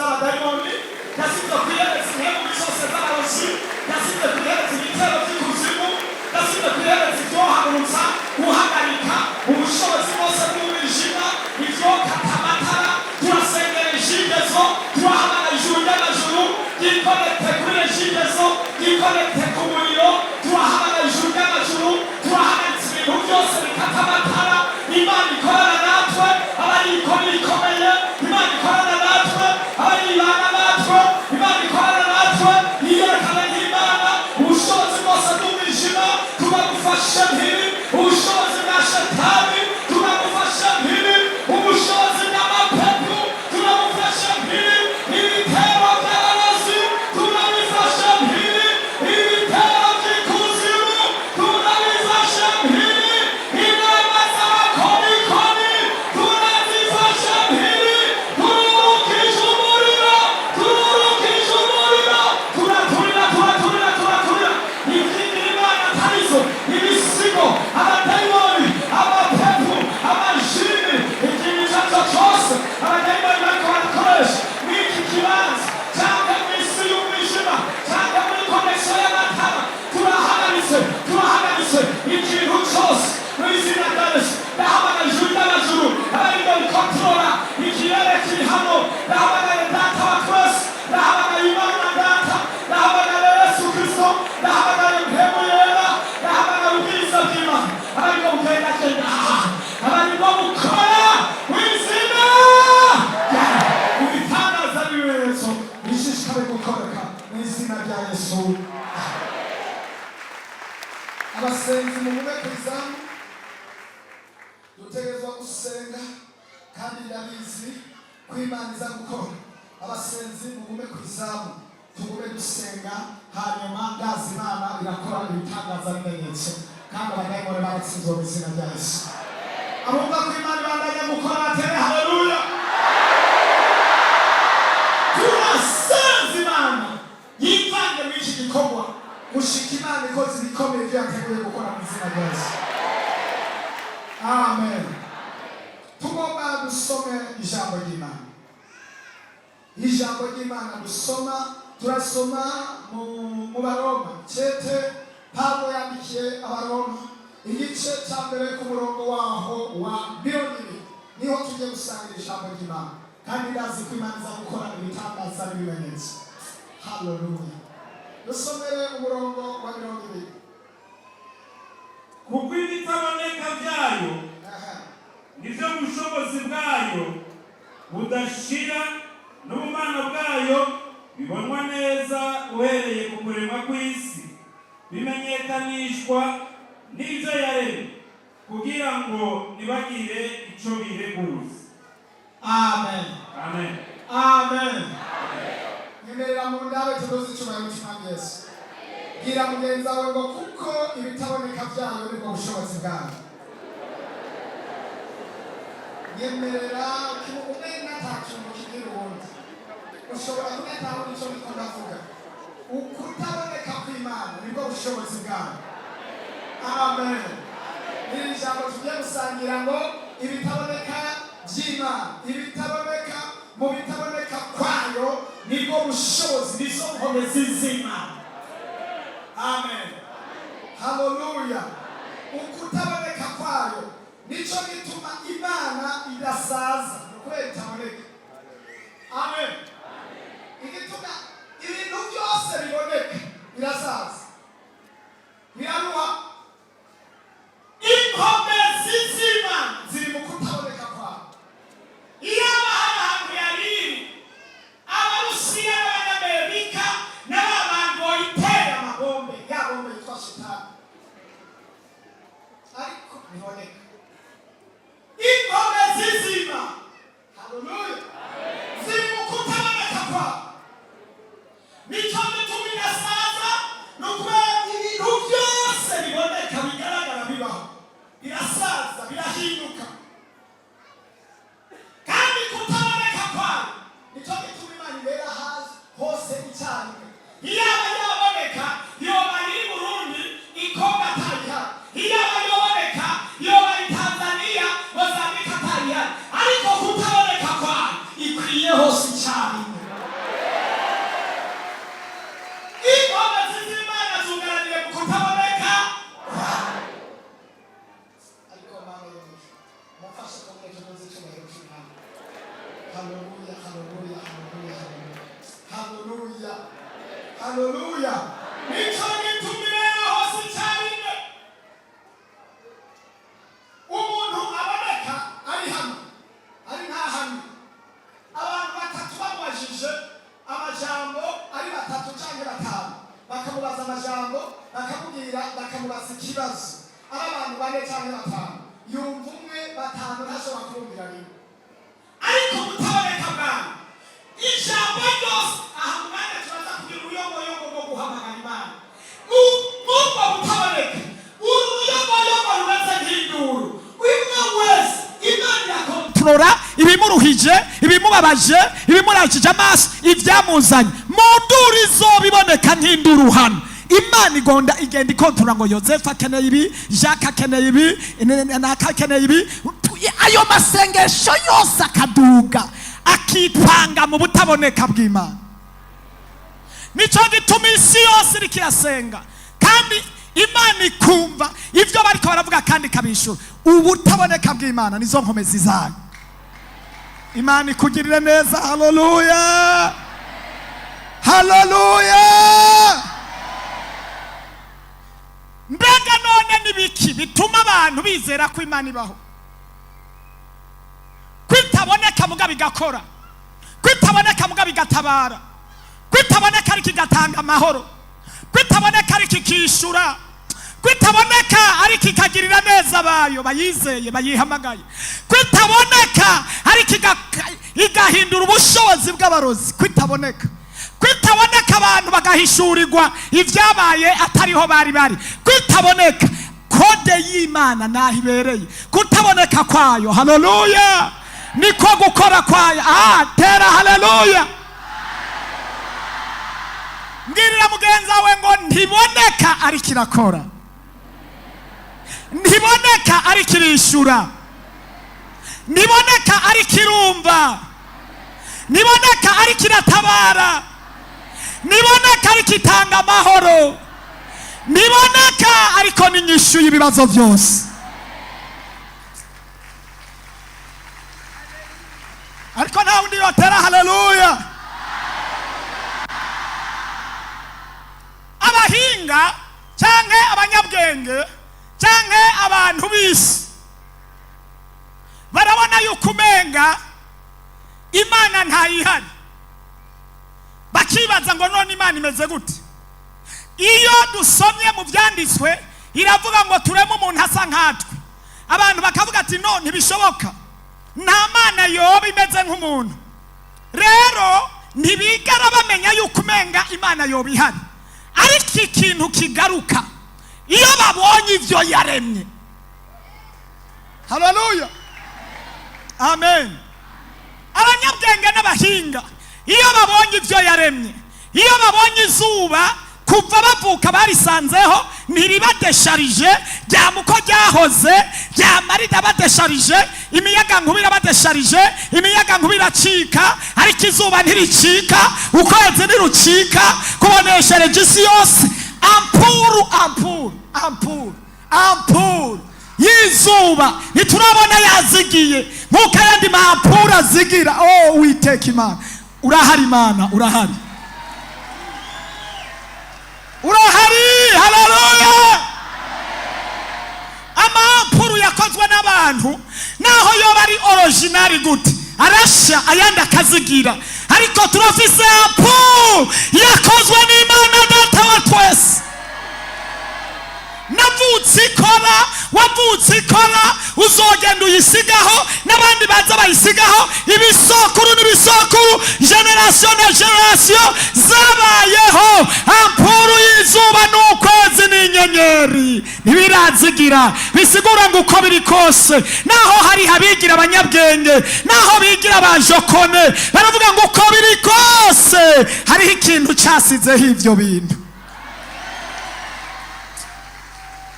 z'abadayimoni, ndasibye kwihereza impemu zose z'abarozi, ndasibye kwihereza ibitero by'ikuzimu, ndasibye kwihereza ibyohagurutsa guhagarika ubushobozi bwose bw'umwijima, ivyokata amatara. Turasengera Regideso, turahamagara ijuru ry'amajuru ryiconnecte kuri Regideso, ryiconnecte ku muriro. Turahamagara ijuru ry'amajuru, turahagaritse ibintu byose bikata amatara. Imana ikorana natwe aba ari ikoni rikomeye. Imana ikorana natwe aba ari ibana natwe. Imana ikorana natwe yiyerekana nk'Imana. Ubushobozi bwose bw'umwijima tubagufashe mpiri, ubushobozi bwa Shetani tubagufashe mpiri, ubushobozi bw'amapepu turabufashe mpiri, ibitero by'abarozi turabifashe mpiri, ibitero by'ikuzimu turabifashe mpiri, inama z'abakorikori turazifashe mpiri. Tururukije umuriro, tururukije umuriro, turaturira, turaturira, turaturira ibyigira Imana atarizo, ibisigo, abadayimoni, amapepu, amajini, ikintu icyo ari cyo cyose abadayimoni bariko barakoresha mw'iki kibanza cyangwa mu isi y'umwijima cyangwa muri connexion y'amatara. Turahagaritse, turahagaritse ikintu cyose mu izina rya Yesu. Ndahamagara ijuru ry'amajuru abarimo rikontorora ikirere kiri hano. Ndahamagaye Data wa twese, ndahamagaye Imana Data, ndahamagaye Yesu Kristo, ndahamagaye Mpemu Yera, ndahamagaye ubwiza bw'Imana abarimo bugendagenda aha, abarimo bukora mu izina rya ibitangaza n'ibimenyetso bishishikare gukoreka mu izina rya Yesu. Abasenzi, mugume ku izamu. Dutegerezwa gusenga kandi ndabizi ko Imana iza gukora. Abasenzi, mugume ku izamu, tugume dusenga, hanyuma ndazi Imana irakora ibitangaza n'ibimenyetso kandi abadayimoni baratsinzwe mu izina rya Yesu. Abumva ko Imana ibandanya gukora batere haleluya. Turasenze Imana yivange muri iki gikorwa Gushika Imana ikoze ibikomeye ibyo yateguye gukora mu izina rya Yesu. Amen. Tugomba dusome ijambo ry'Imana. Ijambo ry'Imana dusoma, turasoma mu Baroma, cete Pawulo yandikiye Abaroma, igice cya mbere ku murongo waho wa 20, niho tugiye gusangira ijambo ry'Imana kandi ndazi ko Imana iza gukora ibitangaza n'ibimenyetso. Haleluya. Dusomere umurongo wa 20. Kuko ibitaboneka byayo nibyo bushobozi bwayo budashira n'ubumana bwayo bibonwa neza uhereye ku kuremwa kw'isi, bimenyekanishwa n'ibyo yaremye, kugira ngo ntibagire icyo bireguza. Amen. Amen. Amen. Nyemerera mu ndabe, tunoze icyubahiro cy'Umwami Yesu. Bwira mugenzi wawe ngo kuko ibitaboneka byayo nibwo bushobozi bwayo. Nyemerera umena, nta kintu kigira ubundi ushobora kudatahura icyo ndiko ndavuga. Ukutaboneka kw'Imana nibwo bushobozi bwayo. Amen. Iri jambo tugiye gusangira ngo ibitaboneka by'Imana, ibitaboneka mu bitaboneka kwayo nibwo bushobozi, Nizo nkomezi z'Imana. Amen. Haleluya. Ukutaboneka kwayo nico gituma Imana idasaza, ni ukubera itaboneka. Amen. Igituma ibintu byose biboneka birasaza, biraruha. Inkomezi z'Imana ziri mu kutaboneka kwayo. Iyaba hari ahantu yari iri, Abarusiya n'Abanyamerika n'aba bantu boyitera amabombe. Ya bombe yitwa Shetani, ariko ntiboneka. Inkomezi z'Imana Haleluya. ziri mu kutaboneka kwayo. Nicyo gituma idasaza, ni ukubera ibintu byose biboneka, bigaragara, bibaho, birasaza, birahinduka. Kandi kutaboneka kwayo Nicyo gituma Imana ibera hasi hose icyarimwe. Iyaba yaboneka, yoba iri Burundi, ikongo atayihari. Iyaba yoboneka, yoba i Tanzania, Mozambike atayihari. Ariko kutaboneka kwayo, ikwiye hose icyarimwe. Haleluya, haleluya, haleluya, haleluya, haleluya! Nicyo gituma rero hose icyarimwe umuntu aboneka ari hano, ari ntahamwe. Abantu batatu bamubajije amajambo, ari batatu cyangwa batanu, bakamubaza amajambo, bakamubwira, bakamubaza ikibazo, ari abantu bane cyangwa batanu, yumva umwe, batanu ntashobora kumvira rimwe. Ariko ubutaboneka bwawe, ijambo ryose aha mu mwanya turaza kugira uruyogoyogo rwo guhamagara Imana. N'ubwo butaboneka, uru ruyogoyogo rumeze nk'induru, umwe wese Imana irakontorora ibimuruhije, ibimubabaje, ibimurangije amaso, ibyamuzanye mu nduru izobiboneka nk'induru hano. Imana igonda igenda ikontorora ngo Yosefu akeneye ibi, Jacques akeneye ibi, naka akeneye ibi. Ayo masengesho yose akaduga, akipanga mu butaboneka bw'Imana. Nicyo gituma isi yose iriko irasenga, kandi Imana ikumva ibyo bariko baravuga kandi ikabishura. Ubutaboneka bw'Imana nizo nkomezi zayo. Imana ikugirire neza. Haleluya, haleluya! Mbega none n'ibiki bituma abantu bizera ko Imana ibaho, kwitaboneka muga bigakora, kwitaboneka muga bigatabara, kwitaboneka ariko igatanga amahoro, kwitaboneka ariko ikishura, kwitaboneka ariko ikagirira neza abayo bayizeye, bayihamagaye, kwitaboneka ariko igahindura ubushobozi bw'abarozi, kwitaboneka abantu bagahishurirwa ibyabaye atariho bari bari, kwitaboneka code y'Imana naho ibereye, kutaboneka kwayo, haleluya, niko gukora kwayo. Ah, tera haleluya! Mbwirira mugenzi wawe ngo ntiboneka ariko irakora, ntiboneka ariko irishura, ntiboneka ariko irumva, ntiboneka ariko iratabara, ntiboneka ariko itanga amahoro, ntiboneka ariko n'inyishu y'ibibazo byose. Ariko nta wundi yotera haleluya. Abahinga cyangwa abanyabwenge cyangwa abantu b'isi barabona yuko umenga Imana ntayihari, bakibaza ngo none Imana imeze gute? Iyo dusomye mu Byanditswe, iravuga ngo tureme umuntu asa nkatwe. Abantu bakavuga ati: "No, ntibishoboka, nta mana yoba imeze nk'umuntu." Rero ntibigara bamenya yuko umenga Imana yoba ihari. Ariko ikintu kigaruka iyo babonye ibyo yaremye. Haleluya! Amen. Abanyabwenge n'abahinga, iyo babonye ibyo yaremye, iyo babonye izuba, kuva bavuka barisanzeho, ntiribadesharije, ryama uko ryahoze, ryama ridabadesharije. Imiyaga nkuba irabadesharije, imiyaga nkuba iracika, ariko izuba ntiricika, ukwezi ntirucika, kuboneshereje isi yose. Ampoule, ampoule, ampoule, ampoule y'izuba ntiturabona yazigiye nk'uko ayandi ma ampoules azigira. Oh, Uwiteka Imana, urahari! Imana, urahari, Urahari! Haleluya! Ama ampoules yakozwe n'abantu, naho yoba ari original gute, arasha, ayandi akazigira. Ariko turafise ampoule yakozwe n'Imana Data wa twese. Navutse ikora, wavutse ikora, uzogenda uyisigaho, n'abandi baza bayisigaho, ibisokuru n'ibisokuru, génération na génération zabayeho. Ampoule y'izuba n'ukwezi n'inyenyeri ntibirazigira. Bisigura ngo uko biri kose, naho hari abigira abanyabwenge, naho bigira abajokone, baravuga ngo uko biri kose hariho ikintu cyasizeho ibyo bintu.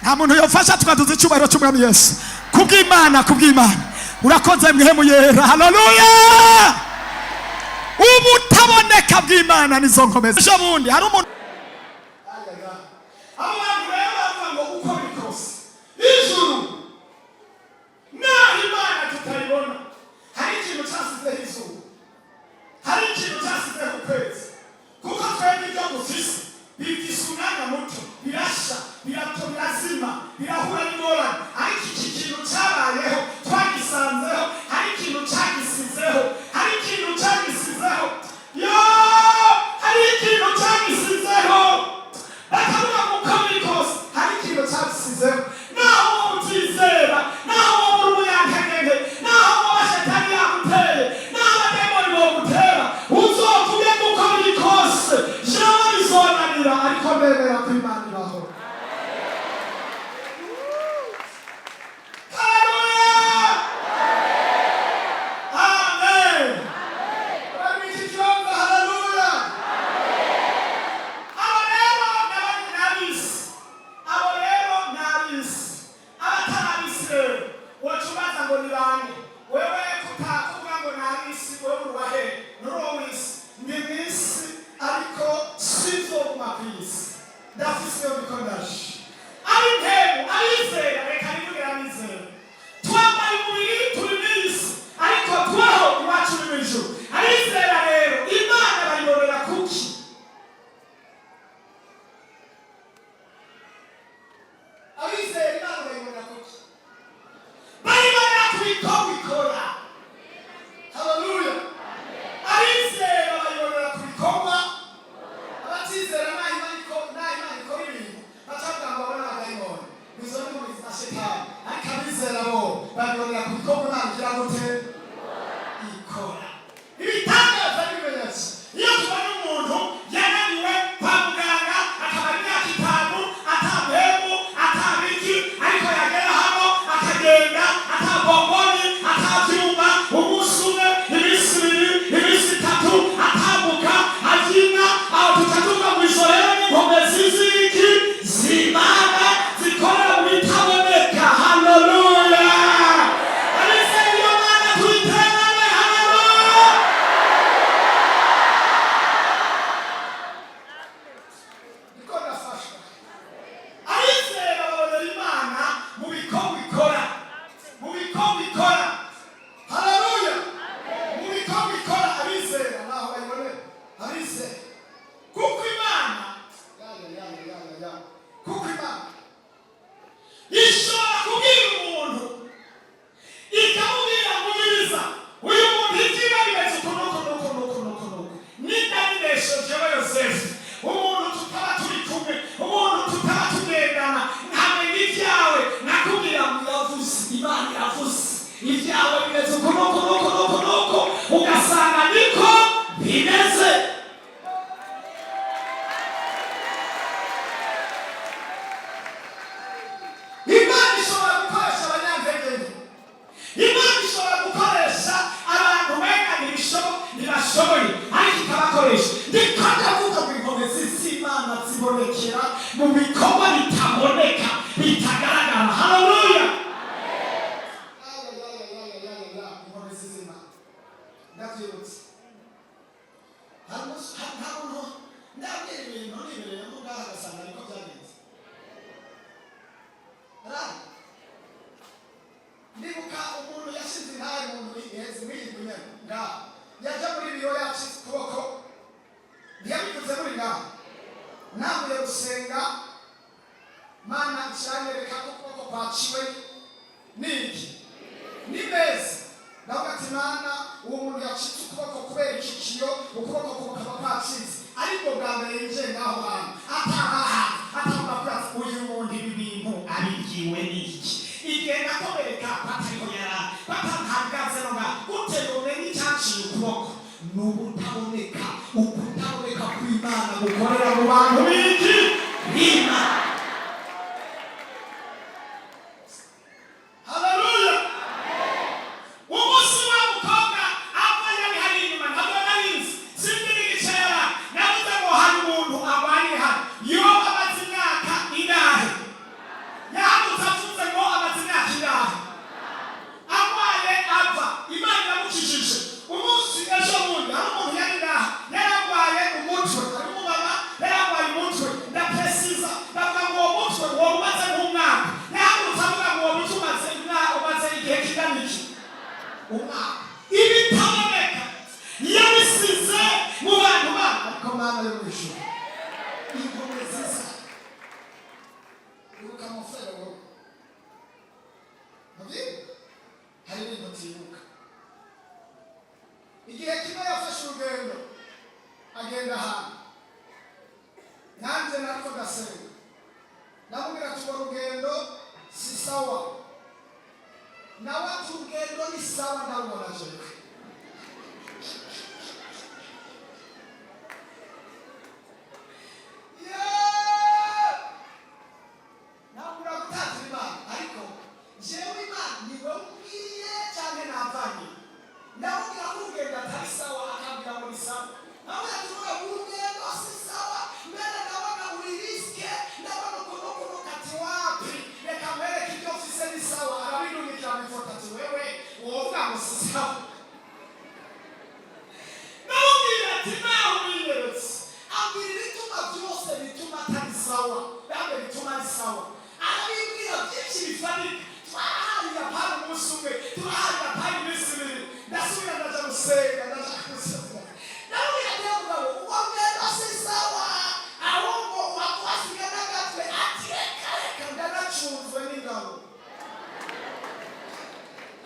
Nta muntu yofasha tukaduza icyubahiro cy'Umwami Yesu kubw'Imana? Kubw'Imana. Urakoze, Mpwemu Yera. Haleluya! Ubutaboneka bw'Imana nizo nkomezi. Ejo bundi hari umuntu. Abo bantu rero baravuga ngo uko biri kose, ijuru, naho Imana tutayibona, hari ikintu cyasizeho izuba. Bemera ko Imana ibaho? Haleluya, amen. Bari iki kibanza, haleluya. Abo rero n'abisi, abo rero n'abisi, abatarabisi rero waca ubaza ngo ni bande? Wewe kutakuvuga ngo n'abisi, wewe urubahe? Nuri w'isi? Ndi mu isi, ariko sinzoguma ku isi. Ndafise iyo ndiko ndaje. Ari ntego abizera, reka nivugire abizera. Twambaye umubiri, turi mu isi, ariko tubaho iwacu ni mu ijuru. Abizera rero Imana bayibonera kuki? Abizera Imana bayibona kuki? Bayibonera ku bikorwa ikora. Haleluya. Abizera bayibonera ku bikorwa. Abatizera, naho Imana naho Imana ikora ibintu, bacavuga ngo babone abadayimoni, izo ni mu za Shetani. Ariko abizera bo babibonera ku bikorwa Imana igira gute? Ikora ibitangaza n'ibimenyetso. Iyo tubonye umuntu yananiwe kwa muganga, akamara imyaka 5 ata mpemu, ata biki, ariko yagera hano akagenda ata bomboni, ata byuma, umunsi umwe, iminsi 2, iminsi 3, atambuka abyina, aho tuca tuva mu ijoro. Rero n'inkomezi z'iki z'Imana zikorera mu bitaboneka. Haleluya! Abizera iyo Mana tuyiterane, haleluya. Niko ndafashwa. Abizera babonera Imana mu bikorwa ikora, mu bikorwa ikora. Haleluya. Mu bikorwa ikora, abizera naho bayibonera, abizera. Kuko Imana Ya ya ya ya ya ya, kuko Imana ishobora kubwira umuntu, ikamubwira ngo ubiriza uyu muntu ibyiba bimeze uku n'uku n'uku n'uku n'uku n'uku, ninda nineshejewe Yosefu, umuntu tutaba turi kumwe, umuntu tutaba tugendana, nkamenya ibyawe, nakubwira ngo iravuze, Imana iravuze, ibyawe bimeze uku n'uku n'uku n'uku n'uku, ugasanga niko bimeze. Imana ishobora gukoresha abanyantege nke. Imana ishobora gukoresha abantu benga ntibashoboye, ariko ikabakoresha. Ndiko ndavuga ngo inkomezi z'Imana zibonekera mu bikorwa bitaboneka, bitagaragara. Haleluya! Ya ya ya ya ya ya ya ya, inkomezi z'Imana. Ndabyibutse, hari umunsi, nta muntu ndabwira ibintu nibereyemo ngaha, agasanga niko byagenze. Arahari. Ndibuka umuntu yashize intahe mu nzu iheze mwiyindwi nyene ngaha, yaja muri biyo yacitse ukuboko. Ntiyabivuze muri ngaha? Namuye gusenga, Mana icanyereka ko ukuboko kwaciwe niki? Ni meza. Ndavuga ati: "Mana, uwo muntu yacitse ukuboko kubera iki kiyo, ukuboko kukaba kwacitse, ariko bwa mbere yinjiye ngaho hantu ataraha atamba, Uyu muntu ibi bintu abibwiwe n'iki? Igihe nakomereka batariho yari, batantangaze no ngaha gute nomenye icyaciye ukuboko?" Ni ubutaboneka, ukutaboneka kw'Imana gukorera mu bantu b'iki? B'Imana. Haleluya. Umunsi wa mukobwa ava yari hari inyuma, ntabwo narinzi, sinzi n'igice yari. Navuze ngo hari umuntu arwariye hano, yoba amaze imyaka ingahe? Yahagutse avuze ngo amaze imyaka ingahe arwaye, ava Imana iramukijije. Umunsi ejo bundi hari umuntu yari ngaha, yari arwaye umutwe, hari umumama yari arwaye umutwe. Ndapresiza, ndavuga ngo uwo mutwe wowe umaze nk'umwaka. Yahagurutse avuga ngo uwo mutwe umaze umwaka, umaze igihe kingana iki? Umwaka. Ibitaboneka yabisize mu bantu babo. Ariko Mana yo mu ijuru, inkomezi zayo. Ibuka amafere wowe mubyibuka, hari ibintu utibuka. Igihe kimwe yafashe urugendo agenda ahantu, nanjye nariko ndasenga, ndamubwira ati: "Urwo rugendo si sawa." Nawe ati: "Urugendo ni sawa, ndabona jewe." Sawa, bambe bituma ari sawa. Arabibwira byinshi bifatika. Twaraharira pari umunsi umwe, turaharira pari iminsi 2. Ndasubira ndaja gusenga, ndaja gusenga. Ndamubwira ati: "Mugabo, uwo ngendo si sawa, ahubwo wakwasiga n'agatwe." Ati: "Reka reka, ndanacunzwe n'ingabo."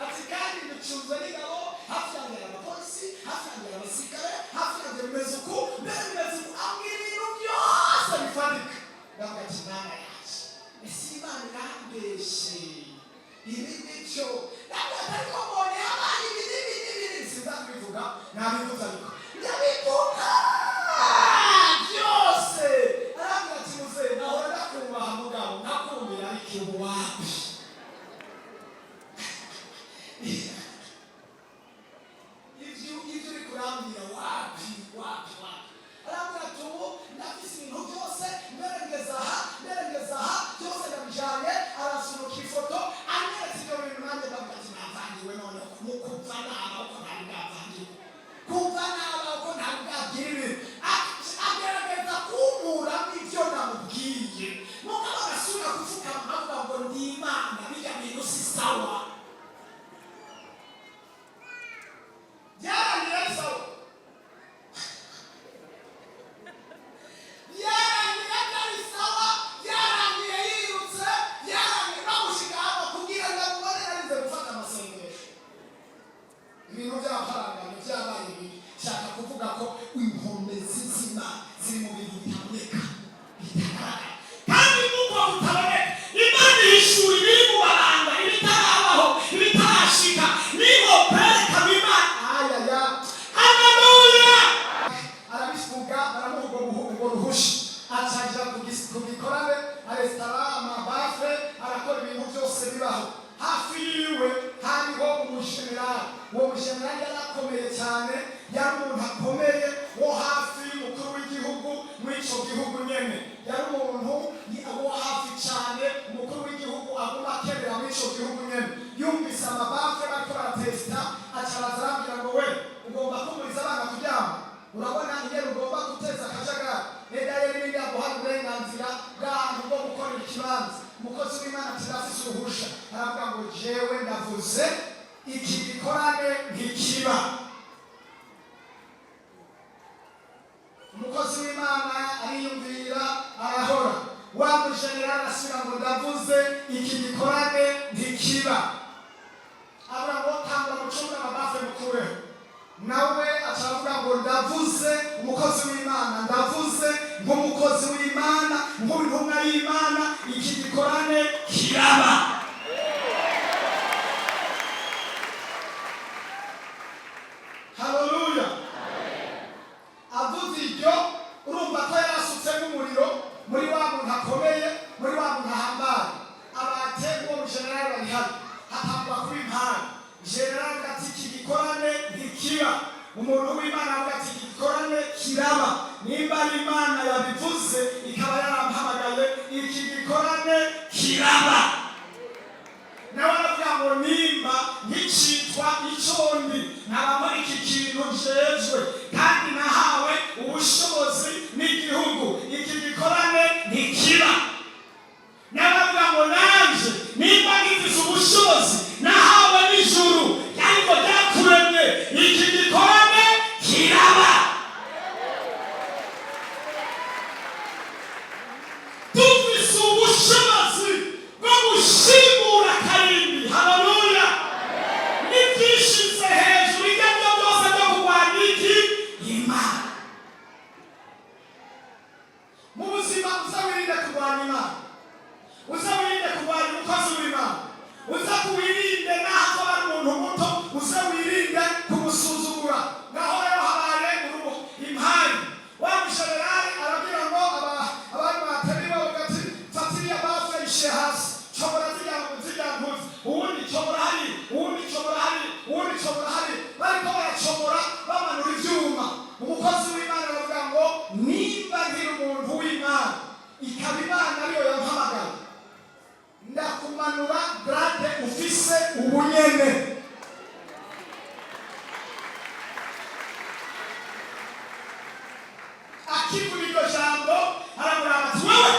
Ati: "Kandi ducunzwe n'ingabo, hafi yanjye hari abapolisi, hafi yanjye hari abasirikare, hafi yanjye bimeze uku, mbere bimeze uku." Ambwira ibintu byose bifatika. Ndavuga ati: "Mana yacu, ese Imana irambeshe? Ibi nibyo?" Ndavuga ati: "Ariko mbonye habaye ibi n'ibi n'ibi." Sinza kubivuga, nabivuze ariko ndabivuga byose. Arambwira ati: "Muzehe, nahora ndakubaha mugabo nkakumvira, ariko ubu wapi." Ivyo uri kurambwira, wapi, wapi, wapi. Arambwira ati: "Ubu ndafise ibintu byose, mberengeza aha, mberengeza aha, byose ndabijanye." Arasunuka ifoto, anyeretse ibyo bintu. Nanjye ndavuga ati: "Navangiwe noneho." Mu kuva naba uko ntari bwavangiwe, kuva naba uko ntari bwabwira ibintu, agerageza kunkuramo ibyo namubwiye. Mugabo agasubira gupfukama nkavuga ngo ndi Imana, bijya bintu si sawa. Byarangiye ari sawa, byarangiye atari sawa, byarangiye yirutse, byarangiye no gushika hano kugira ngo amubone narinze gufata amasengesho. Ibintu by'amafaranga byabaye bibi. Shaka kuvuga ko inkomezi z'Imana ziri mu bintu bitaboneka, bitagaragara. Kandi nk'uko butaboneka, Imana ihishura ibiri mu mabanga, ibitarabaho, ibitarashika, niho kwerekana Imana. Ayaya. Haleluya. Arabivuga, baramuha ubwo ruhusha, acaja ku gikorane, aresitora amabaffle, arakora ibintu byose bibaho. Hafi yiwe hariho umujenerali. Uwo mujenerali yari akomeye cyane, yari umuntu akomeye wo hafi y'umukuru w'igihugu muri ico gihugu nyene. Yari umuntu wo hafi cyane umukuru w'igihugu aguma akenera muri ico gihugu nyene. Yumvise amabaffle bariko baratesita, aca araza arambwira ngo: "We ugomba kumuriza abana kuryama, urabona ingene ugomba guteza akajagari. Leta rero n'indi yaguhaye uburenganzira bw'ahantu bwo gukorera ikibanza?" Umukozi w'Imana ati: "Ndafise uruhusha." Aravuga ngo: "Jewe ndavuze, iki gikorane ntikiba." Umukozi w'Imana ariyumvira, arahora. Wa mujenerali asubira ngo: "Ndavuze, iki gikorane ntikiba." Avuga ngo: "Tanga mucunga amabaffle mukureho." Nawe aca avuga ngo: "Ndavuze, umukozi w'Imana, ndavuze nk'umukozi w'Imana, nk'intumwa y'Imana, iki gikorane kiraba." Haleluya. Avuze iryo, urumva ko yarasutse nk'umuriro muri wa muntu akomeye, muri wa muntu ahambaye. Abate uwo mujenerali bari hano, hatangwa kuba impano. Generali ati: "Iki gikorane ntikiba." Umuntu w'Imana avuga ati: "Iki gikorane kiraba. Nimba ari Imana yabivuze, ikaba yarampamagaye, iki gikorane kiraba." Nawe aravuga ngo: "Nimba nkicitwa ico ndi, nkaba muri iki kintu njejwe, kandi nahawe ubushobozi n'igihugu, iki gikorane ntikiba." Nawe aravuga ngo: "Nanje nimba ngifise ubushobozi nahawe n'ijuru ariko ryakuremye, iki gikorane kiraba." Dufise ubushobozi bwo gushingura karimbi, haleluya, n'ibyishize hejuru ibyo ari byo byose byo kurwanya iki? Imana. Mu buzima uza wirinde kurwanya Imana, uza wirinde kurwanya umukozi w'Imana, uza kuwirinde n'aho aba ari umuntu muto, uza wirinde kumusuzugura. Naho rero habaye uruhu impari. Wa mushenerali arabwira ngo abari batari bavuga ati: "Fata iriya baffle, ishyire hasi, cobora zirya zirya mpuzu, uwundi cobora hari, uwundi cobora hari, uwundi cobora hari." Bariko baracobora, bamanura ivyuma. Umukozi w'Imana aravuga ngo: "Nimba nkiri umuntu w'Imana, ikaba Imana ariyo yampamagaye, ndakumanura grade ufise ubunyene." Akivuga iryo jambo, aramuraba ati: "Wewe."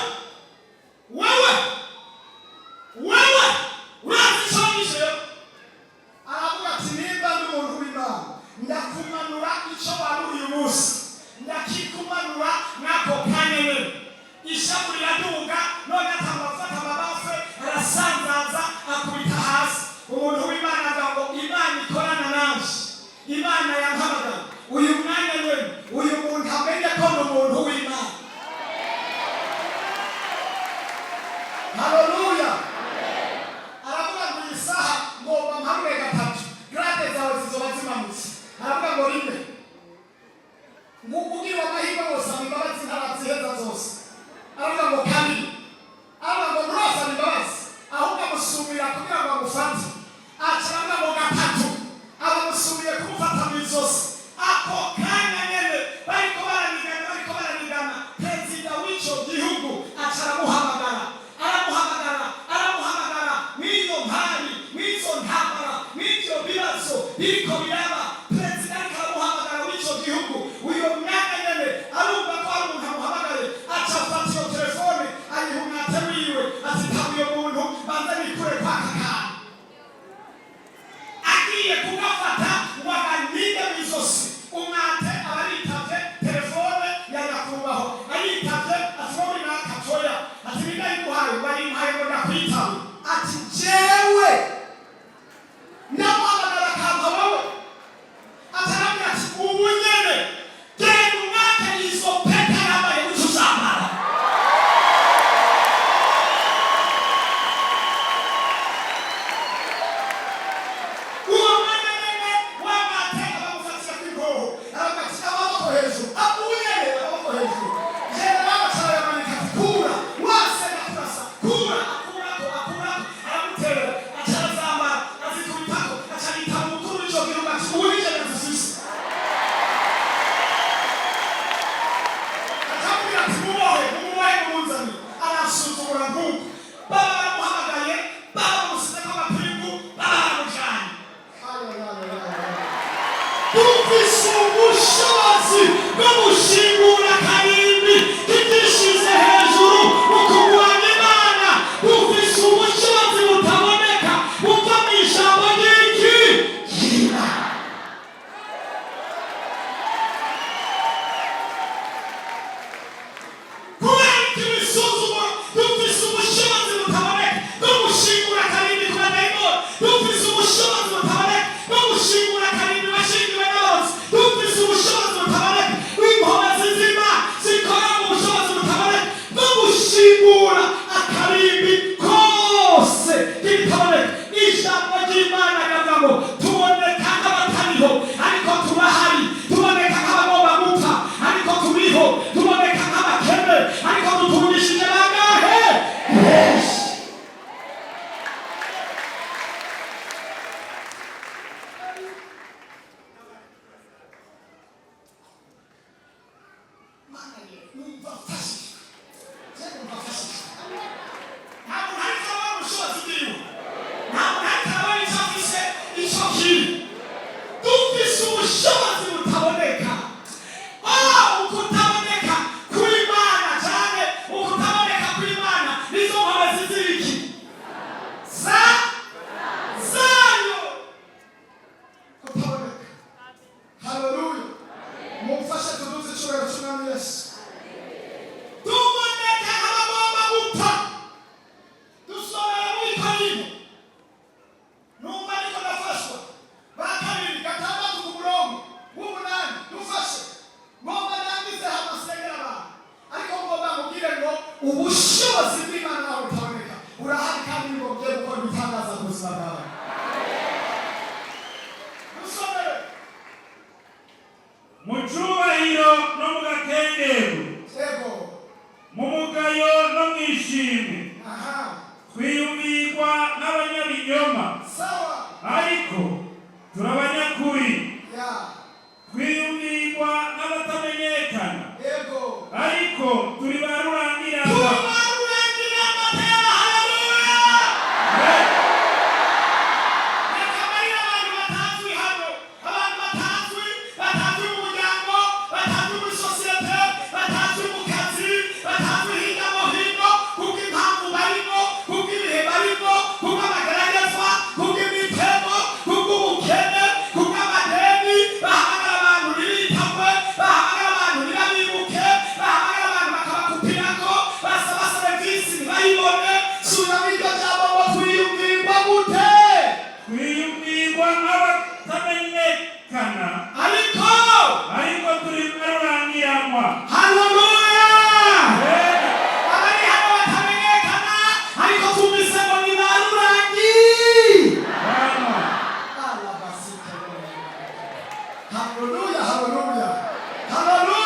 Ngo ugiriwe amahirwe wosaba imbabazi, ntaraziheza zose. Aravuga ngo kabiri, aravuga ngo nturasaba imbabazi, ahubwo amusumira kugira ngo amufate. Aca aravuga ngo gatatu, abamusumiye kumufata mu izosi. Ako kanya nyene bariko baranigana, bariko baranigana, perezida w'ico gihugu aca aramuhamagara, aramuhamagara, aramuhamagara. Mw'iyo mpari, mw'izo ntambara, mw'ivyo bibazo biriko biraba, perezida ariko aramuhamagara w'ico gihugu. Uyo mwanya nyene arumva ko hari umuntu amuhamagaye, aca afata iyo telefone, ayiha umwate wiwe, ati: "Taba uyo muntu, banza nikure kwaka kantu." Agiye kugafata ngo aganige mu izosi umwate, aba aritavye telefone ya nyakubahwa. Ayitavye ati: "Wowe nakatoya." Ati: "Bindayiguhaye ngo ayimpaye ngo ndakwitabe." Ati: "Jewe ndamuhamagara akampa wowe?" Atarabwira ati: "Ubu nyene genda umwake izo peta yambaye, uco uzambara." Uwo mwanya nyene wamwate abamufatira kw'impoho, Aravuga ati: "Amaboko hejuru." Abunyene amaboko hejuru, generali arayamanika, ati: "Kura wase ndakurasa, kura." Akurako, akurako, aramutera, aca arazambara, azikubitako, aca yitaba umukuru w'ico gihugu, ati: "Ubu nije ndazifise." Akamubwira ati: "Mubohe, mumubohe, mumunzanire, arasuzugura nk'uko." Baba baramuhamagaye, baba bamusizeko amapingu, baba baramujanye. Dufise ubushobozi bwo gushingura karimbi tutishize hejuru mu kurwanya Imana. Dufise ubushobozi butaboneka buva mu ijambo ry'iki ry'Imana. Kubera iki bisuzumwa? Dufise ubushobozi butaboneka bwo gushingura karimbi ku badayimoni. Dufise ubushobozi butaboneka bwo gushingura karimbi bashingiwe n'abarozi. Dufise ubushobozi butaboneka bw'inkomezi z'Imana zikora mu bushobozi butaboneka bwo gushingura akarimbi kose k'ibitaboneka. Ijambo ry'Imana riravuga ngo tuboneka nk'abatariho, ariko turahari. Tuboneka nk'abagomba gupfa, ariko turiho. Tuboneka nk'abakene, ariko dutungishije bangahe? Benshi. Mana ye, numva mfashijwe, je numva mfashijwe. Nta muntu ariko arabona ubushobozi bwiwe, nta muntu ariko arabona icyo afise, icyo kiri. Dufise ubushobozi butaboneka. Ukutaboneka kw'Imana cyane, ukutaboneka kw'Imana nizo nkomezi z'iki za zayo. Kutaboneka. Haleluya! Mumfashe tuduze icyubahiro cy'Umwami Yesu. Tuboneka nk'abagomba gupfa. Dusomera muri Korinto, numva ariko ndafashwa, Ba kabiri 6 ku murongo w'8. Dufashe, ngomba nangize hamasengera abantu, ariko ngomba mubwire ngo ubushobozi bw'Imana nawe butaboneka burahari, kandi ngo bugiye gukora ibitangaza ku buzima bwawe. Dusomere. Mu cyubahiro no mu gakengerwe, mu mugayo no mu ishimwe, twiyumvirwa n'abanyabinyoma, ariko turi abanyakuri. Twiyumvirwa n'abatamenyekana, ariko turi ba rurangiranwa. Tubarurangira amatera. Haleluya! Reka barira abantu batazwi hano, abantu batazwi, batazwi mu muryango, batazwi muri sosiyete, batazwi mu kazi, batazwi hirya no hino, kubw'impamvu barimo, kubw'ibihe barimo, kubw'amageragezwa, kubw'imitego, kubw'ubukene, kubw'amadeni. Bahamagara abantu ntibitagwe, bahamagara abantu ntibabibuke, bahamagara abantu bakabakupirako, basaba serivisi ntibayibone. Subiramo iryo jambo ngo: twiyumvirwa gute? Twiyumvirwa n'abatamenyekana, ariko ariko turi ba rurangiranwa. Haleluya! Abari hano batamenyekana, ariko twumvise ngo ni ba rurangi. Banwa. Haleluya, haleluya, haleluya!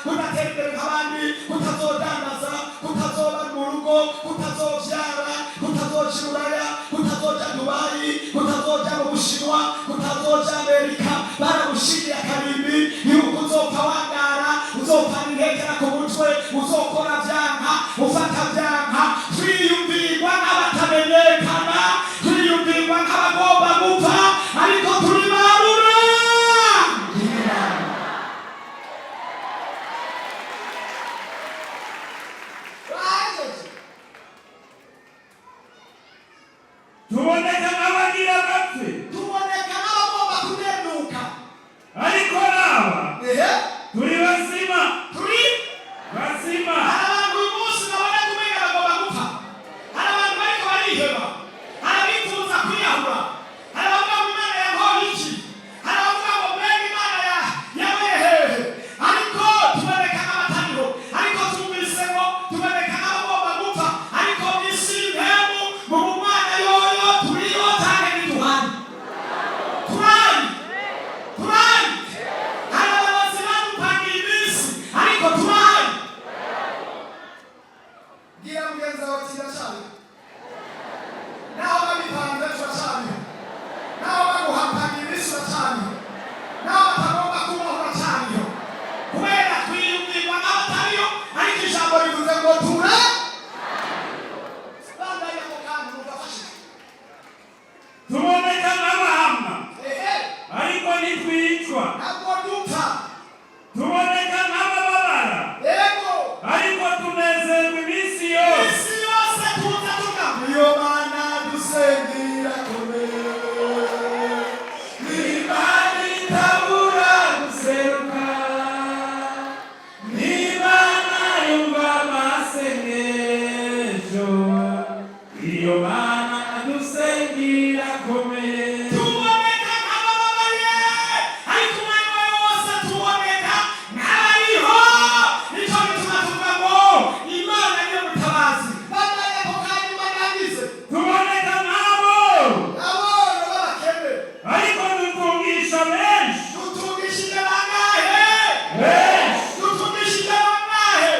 Kudatera imbere nk'abandi, kutazodandaza, kutazoba mu rugo, kutazovyara, kutazoja Iburaya, kutazoja Dubayi, kutazoja mu Bushinwa, kutazoja Amerika. Baragushingiye akarimbi yuko uzopfa wangara, uzopfa intekera ku mutwe, uzokora vyanka, ufata vyanka. Twiyumvirwa nk'abatamenyekana, twiyumvirwa nk'abagomba gupfa, ariko turi barura. Ry'Imana. Bahejeje. Tuboneka nk'abagira bapfe, Tuboneka nk'abagomba kudenuka, ariko raba, ehe, turi bazima, turi bazima. Hari abantu uyu munsi babona kumenga bagomba gupfa. Hari abantu bariko bariheba, hari abifuza kwiyahura, hari abavuga ngo Imana yankoye iki, hari abavuga ngo mbega Imana yabaye hehe? Ariko tuboneka nk'abatariho, ariko twumvise ngo tuboneka nk'abagomba gupfa, ariko mu isi y'impemu, mu bumwana yoyo turiyo canke ntiduhari? Turari, turari. Hari abayobozi badupangiye iminsi, ariko turahari. Bwira mugenzi wawe ati ndacariho. Naho babipanze, turacariho. Naho baguhapanga iminsi, uracariho. Naho batagomba kubaho, uracariho. Kubera twiyumvirwa nk'abatariyo, ariko ijambo Ijambo rivuze ngo tura bandanye ako kantu mugafashije. Tuboneka nk'abahamwa, ehe, ariko ntitwicwa. Ntabwo dupfa. Tuboneka nk'abababara, yego, ariko tunezerwa iminsi yose. Isi yose tuza tuga Iyo Mana dusengira komeye. Imana itabura guseruka, n'Imana yumva amasengesho. Iyo Mana dusengira akomeye. Tuboneka nk'abababaye, ariko umwanya wawe wose tuboneka nk'abariho. Nicyo gituma tuvuga ngo Imana niyo mutabazi. Bandanye ako kanyuma nagize. Tuboneka nk'abo, Aboro b'abakene, ariko dutungisha benshi. Dutungishije bangahe? Benshi. Dutungishije bangahe?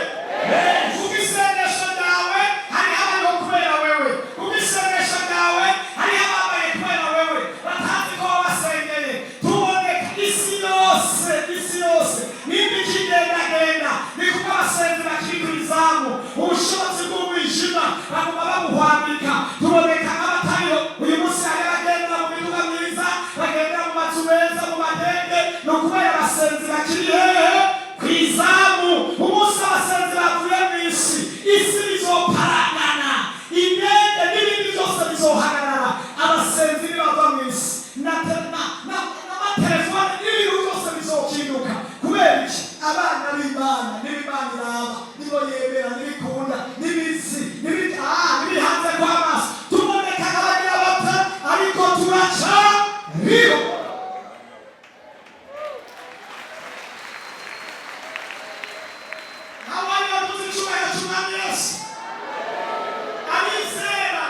Benshi. Kuko isengesho ryawe hariho abariho kubera wewe. Kuko isengesho ryawe hariho abambaye kubera wewe, batazi ko wabasengeye. Tuboneka isi yose, isi yose nimba ikigendagenda ni kuko abasenzi bakiri ku izamu. Ubushobozi bw'umwijima baguma babuhwambika. Tuboneka nk'abatariho. Uyu munsi hari abagendera mu miduga myiza, bagendera mu mazu meza, mu madege, ni ukubera abasenzi bakiri hehe? Ku izamu. Umunsi abasenzi bavuye mu isi, isi bizoparagana, indege n'ibindi byose bizohagarara. Abasenzi nibava mu isi, n'amatelefone n'ibintu byose bizokinduka. Kubera iki? Abana b'Imana n'ibimana iraba, nibo yemera, n'ibikunda, n'ibisi n'ibihanze kw'amaso. Tuboneka nk'abagira bapfa, ariko turaca riho. Abandi bavuze icyubahiro cy'Umwami Yesu. Abizera,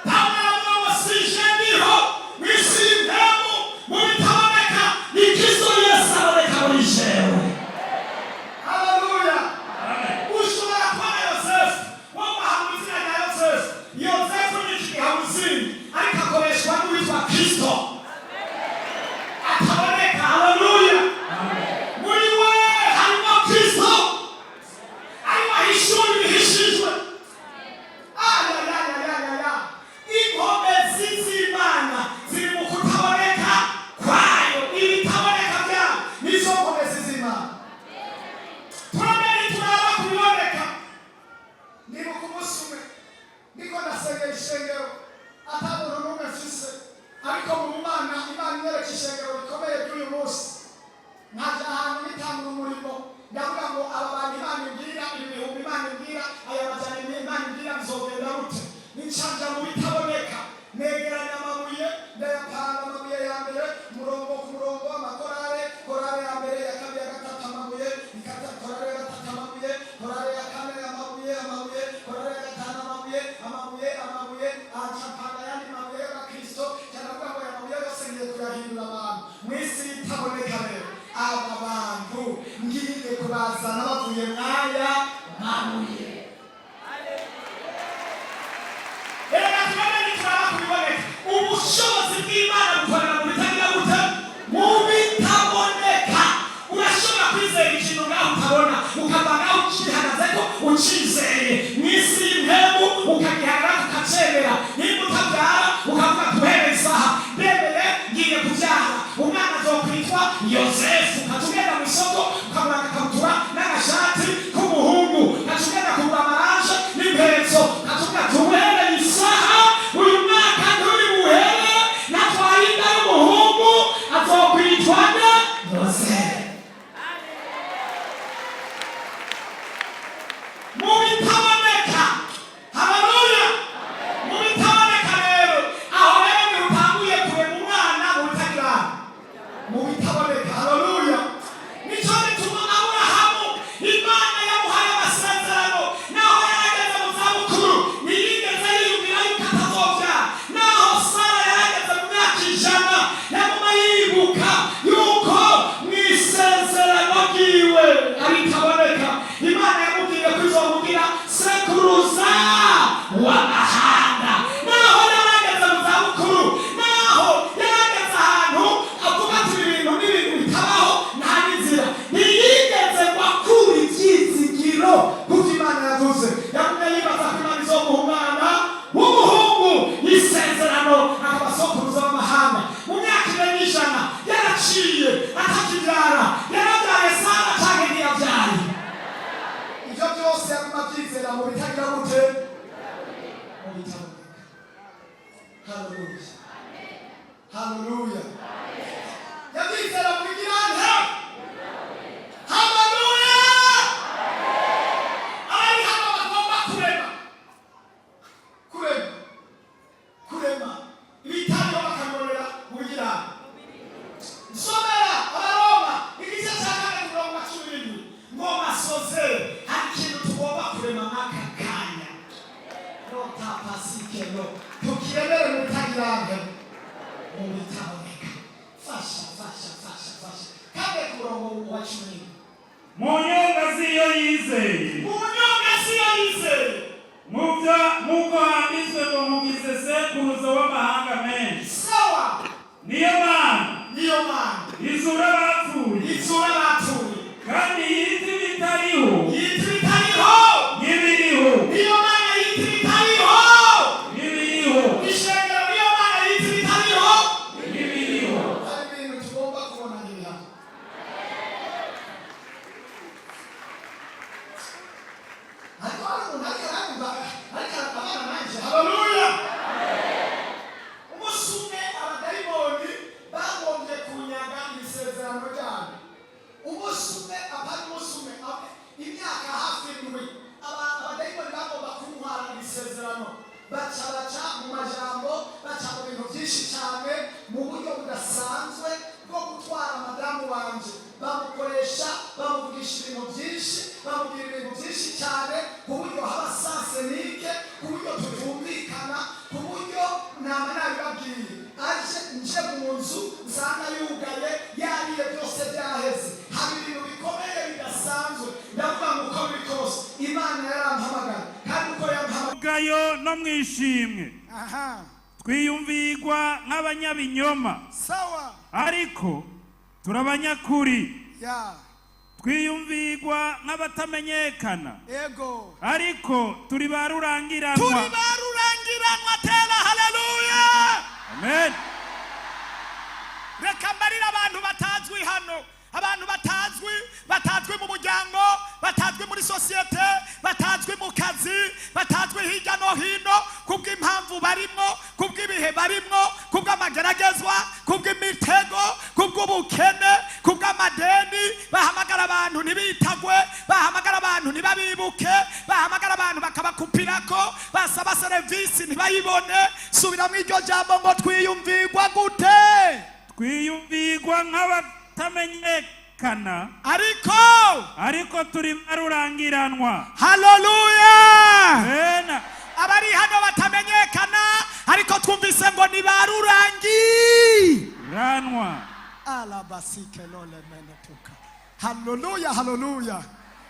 Pawulo aravuga ngo sije ndiho mu isi y'impemu, mu bitaboneka, ni Kristo Yesu aboneka muri jewe. Haleluya. Amen. Ushobora kuba Twakuye mwaya mabuye. Reka tubone nituraba kubiboneka. Ubushobozi bw'Imana bukorera mu bitagira gute? Mu bitaboneka. Urashobora kwizera ikintu ngaho utabona, ukava ngaho ucihagazeko ucizeye mu isi y'impemu, ukagihagarara, ukacemera. Nimba utabyara, ukavuga ati: "Uhereye isaha ndemeye, ngiye kubyara, umwana azokwitwa Yosefu." Ukaca ugenda mu isoko, ukagura agakabutura n'agashati k'umuhungu, ukaca ugenda kugura amaranje n'impetso, ukaca uvuga ati: "Uhereye isaha, uyu mwaka nturi buhere natwaye inda y'umuhungu, azokwitwa nde? Yosefu." Mu bitaboneka. Haleluya! Mu bitaboneka rero, aho rero niho utanguye kurema umwana mu bitagira, Mu bitaboneka. Haleluya! Nicyo gituma Aburahamu Imana yamuhaye amasezerano, naho yarageze mu zabukuru, ntiyigeze yiyumvira yuko atazobyara. Naho Sara yarageze mu myaka 100, yaguma yibuka yuko mu isezerano ryiwe aritaboneka, Imana yamubwiye ko izomubwira sekuruza w'amahanga. Naho yarageze mu zabukuru, naho yarageze ahantu avuga ati: "Ibi bintu ni ibintu bitabaho, nta n'inzira," ntiyigeze ngo akure ibyizigiro Kuko Imana yavuze. Yagumye yibaza ko Imana izomuha umwana w'umuhungu isezerano, akaba sokuruza w'amahanga. Mu myaka 100 yaraciye atakibyara, yarabyaye Sara canke ntiyabyaye? Ibyo byose yaguma abyizera mu bitagira gute? Mu bitaboneka. Haleluya, haleluya! Yabyizera mu bigirante. Haleluya! Abari hano bagomba kurema, Kurema, kurema ibitariho, bakabibonera mu bigirante. Nsomera Abaroma igice cya 4, umurongo wa 17. Ngo masoze, hari ikintu tugomba kurema mw'aka kanya rotapasikelo, Tukiremere mu bitagirante. Mu bitaboneka. Fasha, fasha, fasha, fasha. Kandi ku murongo wa 17. Mu nyonga z'iyo yizeye. Mu nyonga siyo yizeye. Mubyo nk'uko handitswe ngo: "Mugize sekuruza w'amahanga menshi." Sawa. Niyo Mana Niyo Mana izura abapfuye, izura abapfuye, kandi yita ibitariho yita ibitariho nk'ibiriho. Niyo Mana yita ibitariho Nk'ibiriho. Ishengero, niyo Mana yita ibitariho Nk'ibiriho. Hari ibintu tugomba kubona nk'ibihano. Ariko hari umuntu ariko aranyumva, ariko arabana nanjye. Haleluya! Umunsi umwe abadayimoni bagombye kunyaga isezerano ryabo. Umunsi umwe, apana umunsi umwe, imyaka hafi 7, abadayimoni bagomba kuntwara isezerano. Baca mu majambo, baca mu bintu byinshi cyane, mu buryo budasanzwe bwo gutwara madamu wanje. Bamukoresha, bamuvugisha ibintu byinshi, bamubwira ibintu byinshi cyane, ku buryo haba sens unique, ku buryo tutumvikana, ku buryo nama nabibabwiye, aje nje mu nzu nsanga yugaye, yariye byose, byaheze. Haba ibintu bikomeye bidasanzwe. Ndavuga ngo uko biri kose Imana yarampamagaye, kandi uko yampamagaye Gayo no mu ishimwe. Twiyumvirwa nk'abanyabinyoma, ariko turabanyakuri. Twiyumvirwa nk'abatamenyekana, ariko turi ba rurangiranwa. Turi ba rurangiranwa. Tera haleluya! Amen. Reka mbarire abantu batazwi hano, abantu batazwi, batazwi mu muryango, batazwi muri sosiyete, batazwi mu kazi, batazwi hirya no hino, kubw'impamvu barimwo, kubw'ibihe barimwo, kubw'amageragezwa, kubw'imitego, kubw'ubukene, kubw'amadeni. Bahamagara abantu ntibitagwe, bahamagara abantu ntibabibuke, bahamagara abantu bakabakupirako, basaba serivisi ntibayibone. Subiramo iryo jambo ngo: "Twiyumvirwa gute?" Twiyumvirwa nk'abatamenyekana, ariko ariko turi ba rurangiranwa. Haleluya! Amen. Abari hano batamenyekana, ariko twumvise ngo ni ba rurangi ranwa. Alabasikelolamenetuka. Haleluya, haleluya!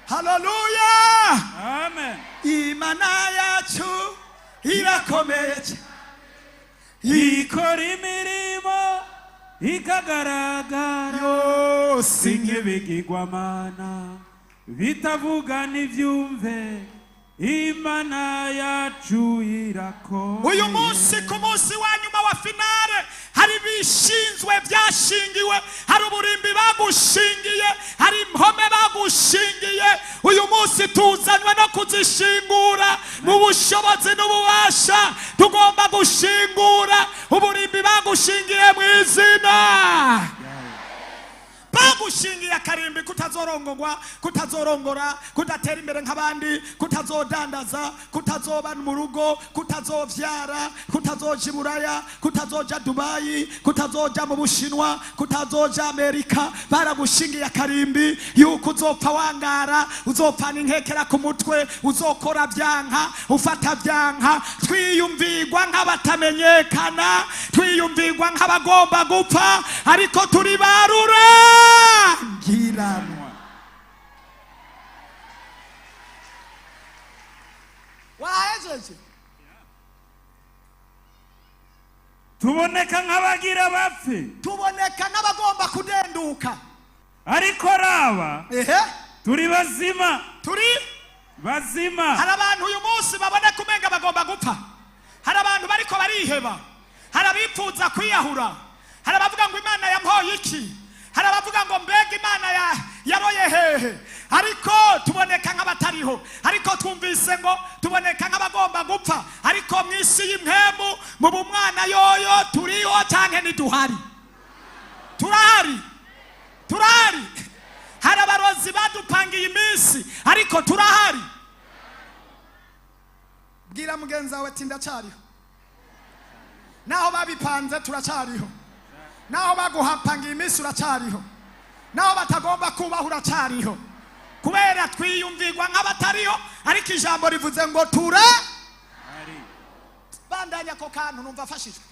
Haleluya! Amen. Imana yacu irakomeye cyane. Ikora imirimo ikagaragara Yose si nk'ibigirwamana bitavuga ntibyumve. Imana yacu irakomeye. Uyu munsi, ku munsi wa nyuma wa finale, hari ibishinzwe byashingiwe, hari uburimbi bagushingiye, hari impome bagushingiye. Uyu munsi tuzanywe no kuzishingura mu bushobozi n'ububasha. Tugomba gushingura uburimbi bagushingiye mu izina. Bagushingiye akarimbi kutazorongorwa, kutazorongora, kudatera imbere nk'abandi, kutazodandaza, kutazoba mu rugo, kutazovyara, kutazoja i Buraya, kutazoja Dubayi, kutazoja mu Bushinwa, kutazoja Amerika. Baragushingiye akarimbi yuko uzopfa wangara, uzopfana inkekera ku mutwe, uzokora byanka, ufata byanka. Twiyumvirwa nk'abatamenyekana, twiyumvirwa nk'abagomba gupfa, ariko turi barurangiranwa. Wahejeje? Tuboneka nk'abagira bapfe, Tuboneka nk'abagomba kudenduka, ariko raba, turi bazima. Turi bazima. Hari abantu uyu munsi baboneka umenga bagomba gupfa. Hari abantu bariko bariheba, hari abipfuza kwiyahura, hari abavuga ngo Imana yampoye iki, hari abavuga ngo mbega Imana yaroye hehe? Ariko tuboneka nk'abatariho, ariko twumvise ngo tuboneka nk'abagomba gupfa, ariko mu isi y'impemu, mu bumwana yoyo, turiho canke ntiduhari? Turahari, turahari. Hari abarozi badupangiye iminsi, ariko turahari. Bwira mugenzi wawe ati: "Ndacyariho." Naho babipanze, turacariho. Naho baguhapangiye iminsi, uracyariho. Naho batagomba kubaho, uracyariho. Kubera twiyumvirwa nk'abatariho, ariko ijambo rivuze ngo tura Bandanya ako kantu, numva afashijwe.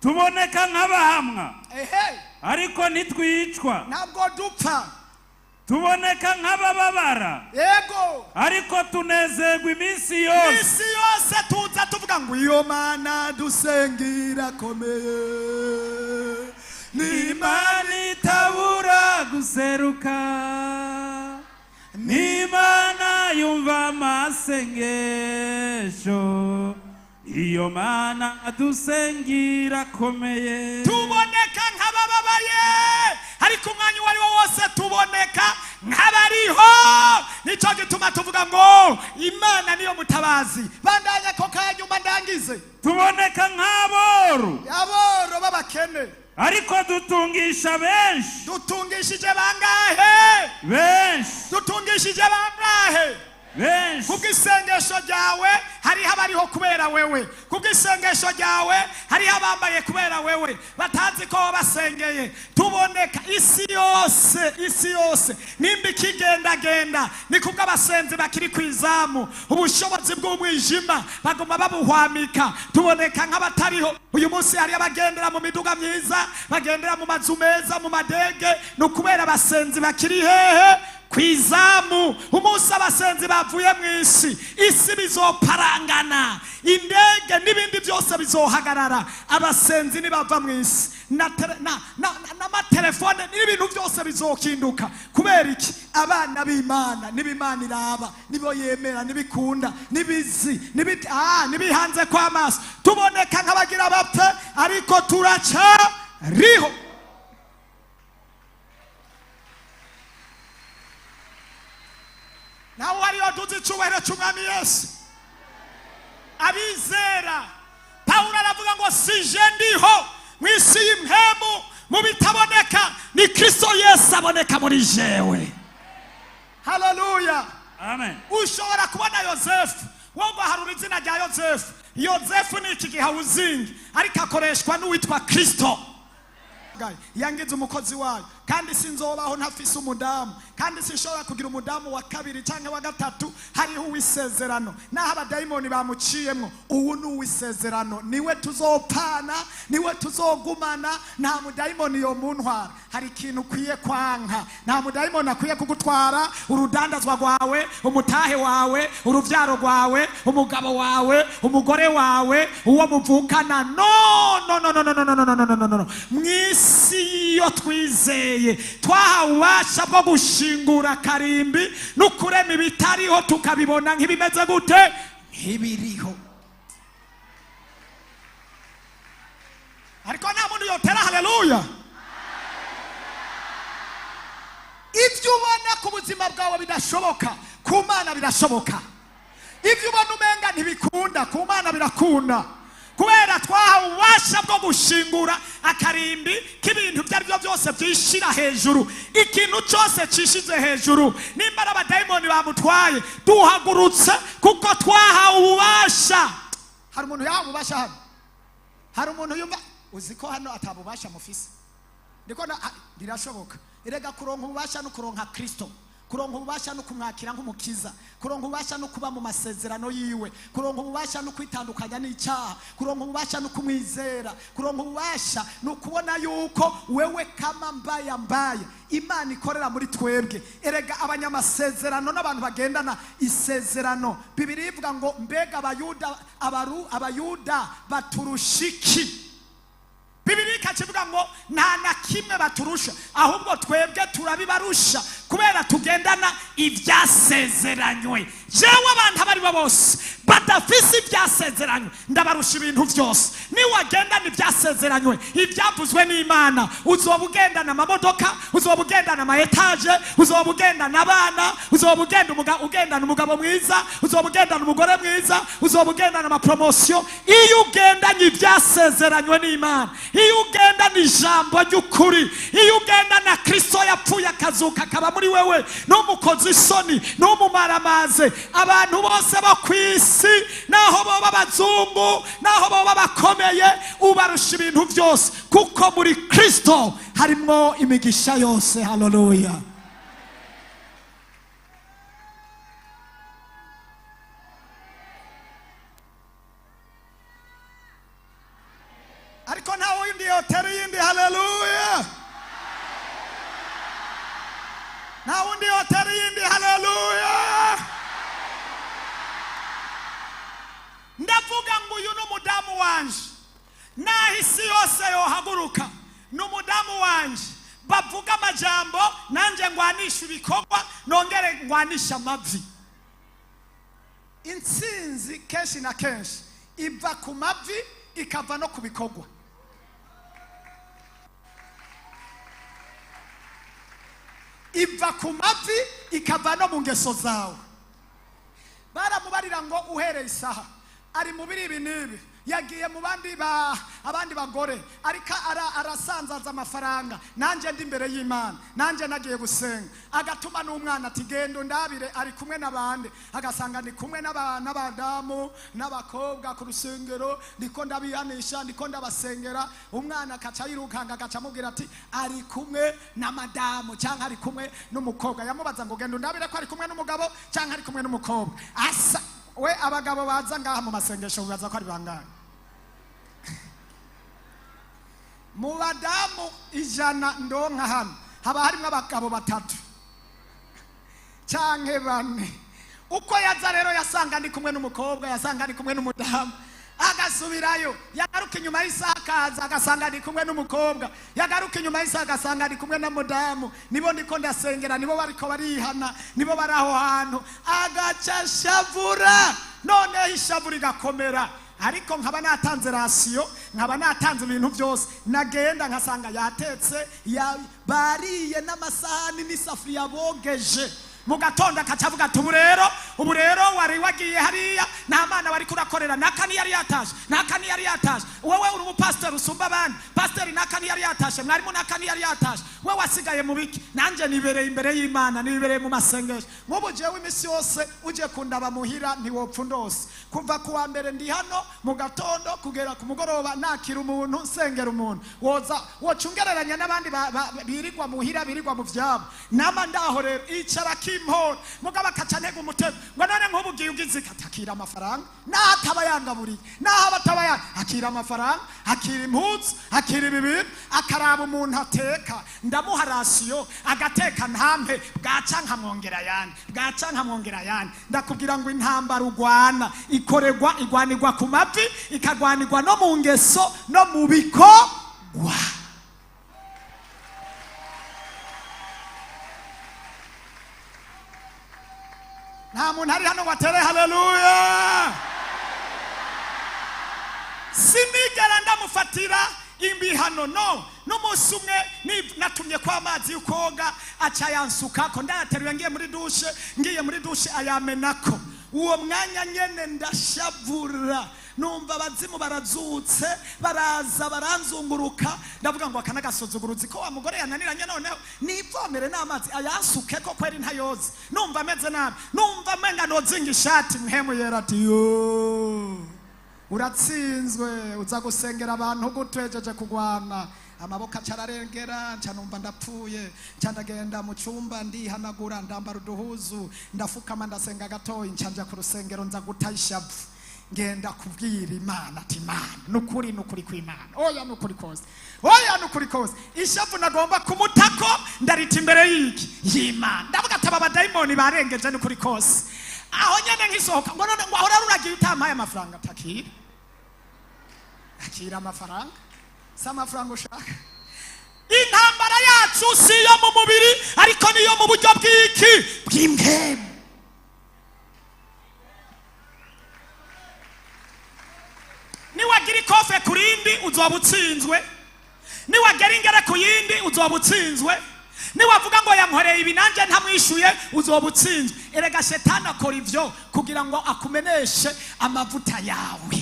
Tuboneka nk'abahamwa, ariko ntitwicwa. Ntabwo dupfa. Tuboneka nk'abababara, ariko tunezerwa iminsi yose. Isi yose tuza tuvuga ngo Iyo Mana dusenga irakomeye, ni Imana itabura guseruka, ni Imana yumva amasengesho. Iyo Mana dusenga irakomeye. Tuboneka nk'abababaye, ariko umwanya uwo ari wo wose tuboneka nk'abariho. Nicyo gituma tuvuga ngo Imana niyo mutabazi. Bandanya ko kanyuma, ndangize. Tuboneka nk'aboru, Aboro b'abakene, ariko dutungisha benshi. Dutungishije bangahe? Benshi. Dutungishije bangahe? Benshi. Kubw'isengesho ryawe hariho abariho kubera wewe. Kubw'isengesho ryawe hariho abambaye kubera wewe, batazi ko wabasengeye. Tuboneka isi yose, isi yose nimba ikigendagenda, ni kubwo abasenzi bakiri ku izamu. Ubushobozi bw'umwijima baguma babuhwamika. Tuboneka nk'abatariho. Uyu munsi hari abagendera mu miduga myiza, bagendera mu mazu meza, mu madege, ni ukubera abasenzi bakiri hehe? Ku izamu. Umunsi abasenzi bavuye mu isi, isi bizoparangana, indege n'ibindi byose bizohagarara. Abasenzi nibava mu isi, n'amatelefone n'ibintu byose bizokinduka. Kubera iki? Abana b'Imana n'ibimana iraba, nibo yemera, n'ibikunda, n'ibizi, n'ibihanze kw'amaso. Tuboneka nk'abagira bapfe, ariko turacariho. Nawe wariyo duzi icyubahiro cy'Umwami Yesu. Abizera, Pawulo aravuga ngo sije ndiho mu isi y'impemu, mu bitaboneka, ni Kristo Yesu aboneka muri jewe. Haleluya! Amen. Ushobora kubona Yosefu, wowe ugaharura izina rya Yosefu. Yosefu ni iki gihawuzingi, ariko akoreshwa n'uwitwa Kristo. Yangize umukozi wayo. Kandi sinzobaho ntafise umudamu, kandi sinshobora kugira umudamu wa kabiri cyangwa wa gatatu. Hariho uw'isezerano, naho abadayimoni bamuciyemwo, ubu ni uw'isezerano, niwe tuzopana, niwe tuzogumana. Nta mudayimoni yo muntwara. Hari ikintu ukwiye kwanka: nta mudayimoni akwiye kugutwara urudandazwa rwawe, umutahe wawe, urubyaro rwawe, umugabo wawe, umugore wawe, uwo muvukana. No, no, no, no, no, no, no, no, no, no, no, no. Mu isi iyo twizeye, twahawe ububasha bwo gushingura karimbi no kurema ibitariho tukabibona nk'ibimeze gute? Nk'ibiriho. Ariko nta muntu yotera haleluya. Ibyo ubona ku buzima bwawe bidashoboka, ku Mana birashoboka. Ibyo ubona umenga ntibikunda, ku Mana birakunda, kubera twahawe ububasha bwo gushingura akarimbi k'ibintu ibyo ari byo byose byishira hejuru. Ikintu cyose cishize hejuru, nimba ari abadayimoni bamutwaye, duhagurutse kuko twahawe ububasha. Hari umuntu yahawe ububasha hano? Hari umuntu yumva uzi ko hano atabubasha mufise? Ndiko birashoboka. Erega kuronka ububasha no kuronka Kristo, kuronka ububasha no kumwakira nk'umukiza, kuronka ububasha no kuba mu masezerano yiwe, kuronka ububasha no kwitandukanya n'icyaha, kuronka ububasha no kumwizera, kuronka ububasha ni ukubona yuko wewe kama mbaya mbaya Imana ikorera muri twebwe. Erega abanyamasezerano n'abantu bagendana isezerano, Bibiri ivuga ngo mbega Abayuda, abaru Abayuda baturusha iki? Bibiri ikakivuga ngo nta na kimwe baturusha, ahubwo twebwe turabibarusha kubera tugendana ibyasezeranywe. Jewe abantu abo ari bo bose badafise ibyasezeranywe, ndabarusha ibintu byose. Niwagendana ibyasezeranywe, ibyavuzwe n'Imana, uzoba ugendana amamodoka, uzoba ugendana ama etaje, uzoba ugendana abana, uzoba ugendana umugabo mwiza, uzoba ugendana umugore mwiza, uzoba ugendana amapromosiyo. Iyo ugendanye ibyasezeranywe n'Imana, iyo ugendana ijambo ry'ukuri, iyo ugendana Kristo yapfuye akazuka akaba muri wewe, ntumukoze isoni, ntumumaramaze. Abantu bose bo ku isi, naho boba abazungu, naho boba bakomeye, ubarusha ibintu byose, kuko muri Kristo harimwo imigisha yose. Haleluya. Ariko nta wundi yotera iyindi haleluya. Nta wundi yotera iyindi haleluya. Ndavuga ngo uyu ni umudamu wanje, naho isi yose yohaguruka, ni umudamu wanje. Bavuga amajambo, nanjye ngwanisha ibikorwa, nongere ngwanisha amavi. Intsinzi kenshi na kenshi iva ku mavi, ikava no ku bikorwa. Iva ku mavi, ikava no mu ngeso zawe. Baramubarira ngo uhereye isaha ari mu biri ibi n'ibi, yagiye mu bandi ba abandi bagore, ariko arasanzaza amafaranga. Nanjye ndi imbere y'Imana, nanjye nagiye gusenga, agatuma n'umwana ati: "Genda undabire ari kumwe n'abandi." Agasanga ndi kumwe n'abadamu n'abakobwa ku rusengero, ndiko ndabihanisha, ndiko ndabasengera. Umwana akaca yirukanga, agaca amubwira ati: "Ari kumwe na madamu cyangwa ari kumwe n'umukobwa." Yamubaza ngo: "Genda undabire ko ari kumwe n'umugabo cyangwa ari kumwe n'umukobwa." Asa we, abagabo baza ngaha mu masengesho bibaza ko ari bangahe? Mu badamu 100 ndonka hano, haba harimo abagabo batatu canke bane. Uko yaza rero, yasanga ndi kumwe n'umukobwa, yasanga ndi kumwe n'umudamu, agasubirayo. Yagaruka inyuma y'isaha, akaza agasanga ndi kumwe n'umukobwa. Yagaruka inyuma y'isaha, agasanga ndi kumwe na mudamu, nibo ndiko ndasengera, nibo bariko barihana, nibo bari aho hantu. Agaca ashavura, noneho ishavu rigakomera. Ariko nkaba natanze ration, nkaba natanze ibintu byose. Nagenda nkasanga yatetse, bariye, n'amasahani n'isafuriya bogeje. Mu gatondo akaca avuga ati: "Ubu rero Ubu rero wari wagiye hariya, nta mana wari kurakorera, naka ntiyari yatashe, naka ntiyari yatashe. Wowe uri umupasiteri usumba abandi, pasiteri naka ntiyari yatashe, mwarimu naka ntiyari yatashe, we wasigaye mu biki? Nanjye nibereye imbere y'Imana, nibereye mu masengesho. Nk'ubu jewe iminsi yose uje kundaba muhira ntiwopfa undose. Kuva ku wa mbere ndi hano mu gatondo kugera ku mugoroba, nakira umuntu, nsengera umuntu. Woza wocungereranya n'abandi birirwa muhira, birirwa mu vyabo. Nama ndaho rero icara kimpora, mugabo akaca ntega umutego ngo none nk'ubu ugiye ugize katakira amafaranga, naho ataba yangaburiye, naho aba ataba akira amafaranga, akira impuzu, akira ibi bintu, akaraba umuntu ateka, ndamuha rasiyo agateka ntampe, bwaca nkamwongera ayandi, bwaca nkamwongera ayandi. Ndakubwira ngo intambara urwana ikoregwa, igwanirwa ku mavi, ikagwanirwa no mu ngeso no mu bikorwa. Nta muntu ari hano ngo atere haleluya. Sinigera ndamufatira imbihano, no n'umunsi umwe natumye kwa amazi y'ukoga aca yansukako, ndayateruye ngiye muri dushe, ngiye muri dushe ayamenako. Uwo mwanya nyene ndashavura, numva abazimu barazutse, baraza baranzunguruka. Ndavuga ngo aka n'agasozuguruzi ko wa mugore yananiranye, noneho nivomere n'amazi ayansuke ko kweri ntayoze. Numva ameze nabi, numva menga nozinga ishati. Mpemu yera ati yo uratsinzwe, uza gusengera abantu gutwejeje kugwana. Amaboko aca ararengera, nca numva ndapfuye, nca ndagenda mu cyumba ndihanagura, ndambara uduhuzu, ndafukama, ndasenga gatoyi, nca nja ku rusengero, nza guta ishavu. Ngenda kubwira Imana ati Imana nukuri, nukuri kw'Imana, oya nukuri kose, oya nukuri kose, ishavu nagomba kumutako ndarita imbere y'iki y'Imana. Ndavuga ati aba badayimoni barengeje nukuri kose. Aho nyene nkisohoka ngo none ngo ahora ruragiye utampaye amafaranga, takira akira amafaranga, si amafaranga ushaka. Intambara yacu si iyo mu mubiri, ariko niyo mu buryo bw'iki bw'impemu. Niwagira ikofe ku rindi uzoba utsinzwe, niwagera ingere ku yindi uzoba utsinzwe, niwavuga ngo yankoreye ibi nanjye ntamwishuye uzoba utsinzwe. Erega shetani akora ivyo kugira ngo akumeneshe amavuta yawe,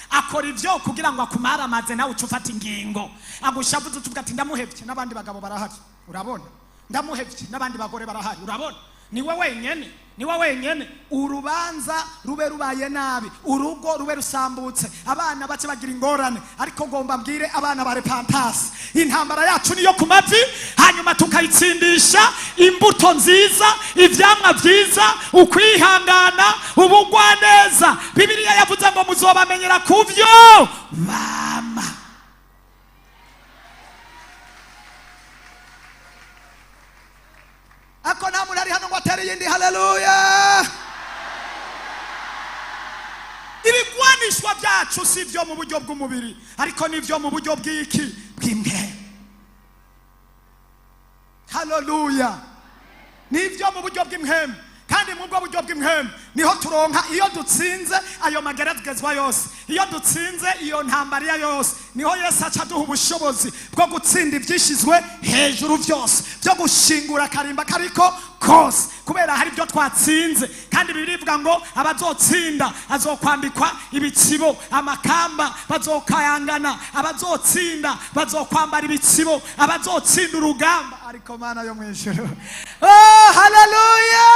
akora ivyo kugira ngo akumaramaze, nawe uce ufata ingingo agushavuze utuvuga ati ndamuhevye, n'abandi bagabo barahari, urabona, ndamuhevye, n'abandi bagore barahari, urabona, niwe wenyene, niwe wenyene. Urubanza rube rubaye nabi, urugo rube rusambutse, abana bace bagira ingorane, ariko ngomba mbwire abana ba Repentance, intambara yacu niyo ku mavi, hanyuma tukayitsindisha imbuto nziza, ivyamwa vyiza, ukwihangana, ubugwaneza. Bibiliya yavuze ngo muzobamenyera kuvyo bama. Ako nta muntu ari hano ngo atere iyindi haleluya. Ibigwanishwa byacu si ibyo mu buryo bw'umubiri, ariko ni ibyo mu buryo bw'iki bw'impemu. Haleluya. Ni ibyo mu buryo bw'impemu, kandi mu bwo buryo bw'impemu niho turonka iyo dutsinze ayo mageragezwa yose, iyo dutsinze iyo ntambara yose, niho Yesu aca aduha ubushobozi bwo gutsinda ibyishizwe hejuru byose, byo gushingura akarimba kariko kose, kubera hari ibyo twatsinze. Kandi Bibiliya ivuga ngo abazotsinda azokwambikwa ibitsibo, amakamba bazokayangana, abazotsinda bazokwambara ibitsibo, abazotsinda urugamba. Ariko Mana yo mwijuru, oh haleluya!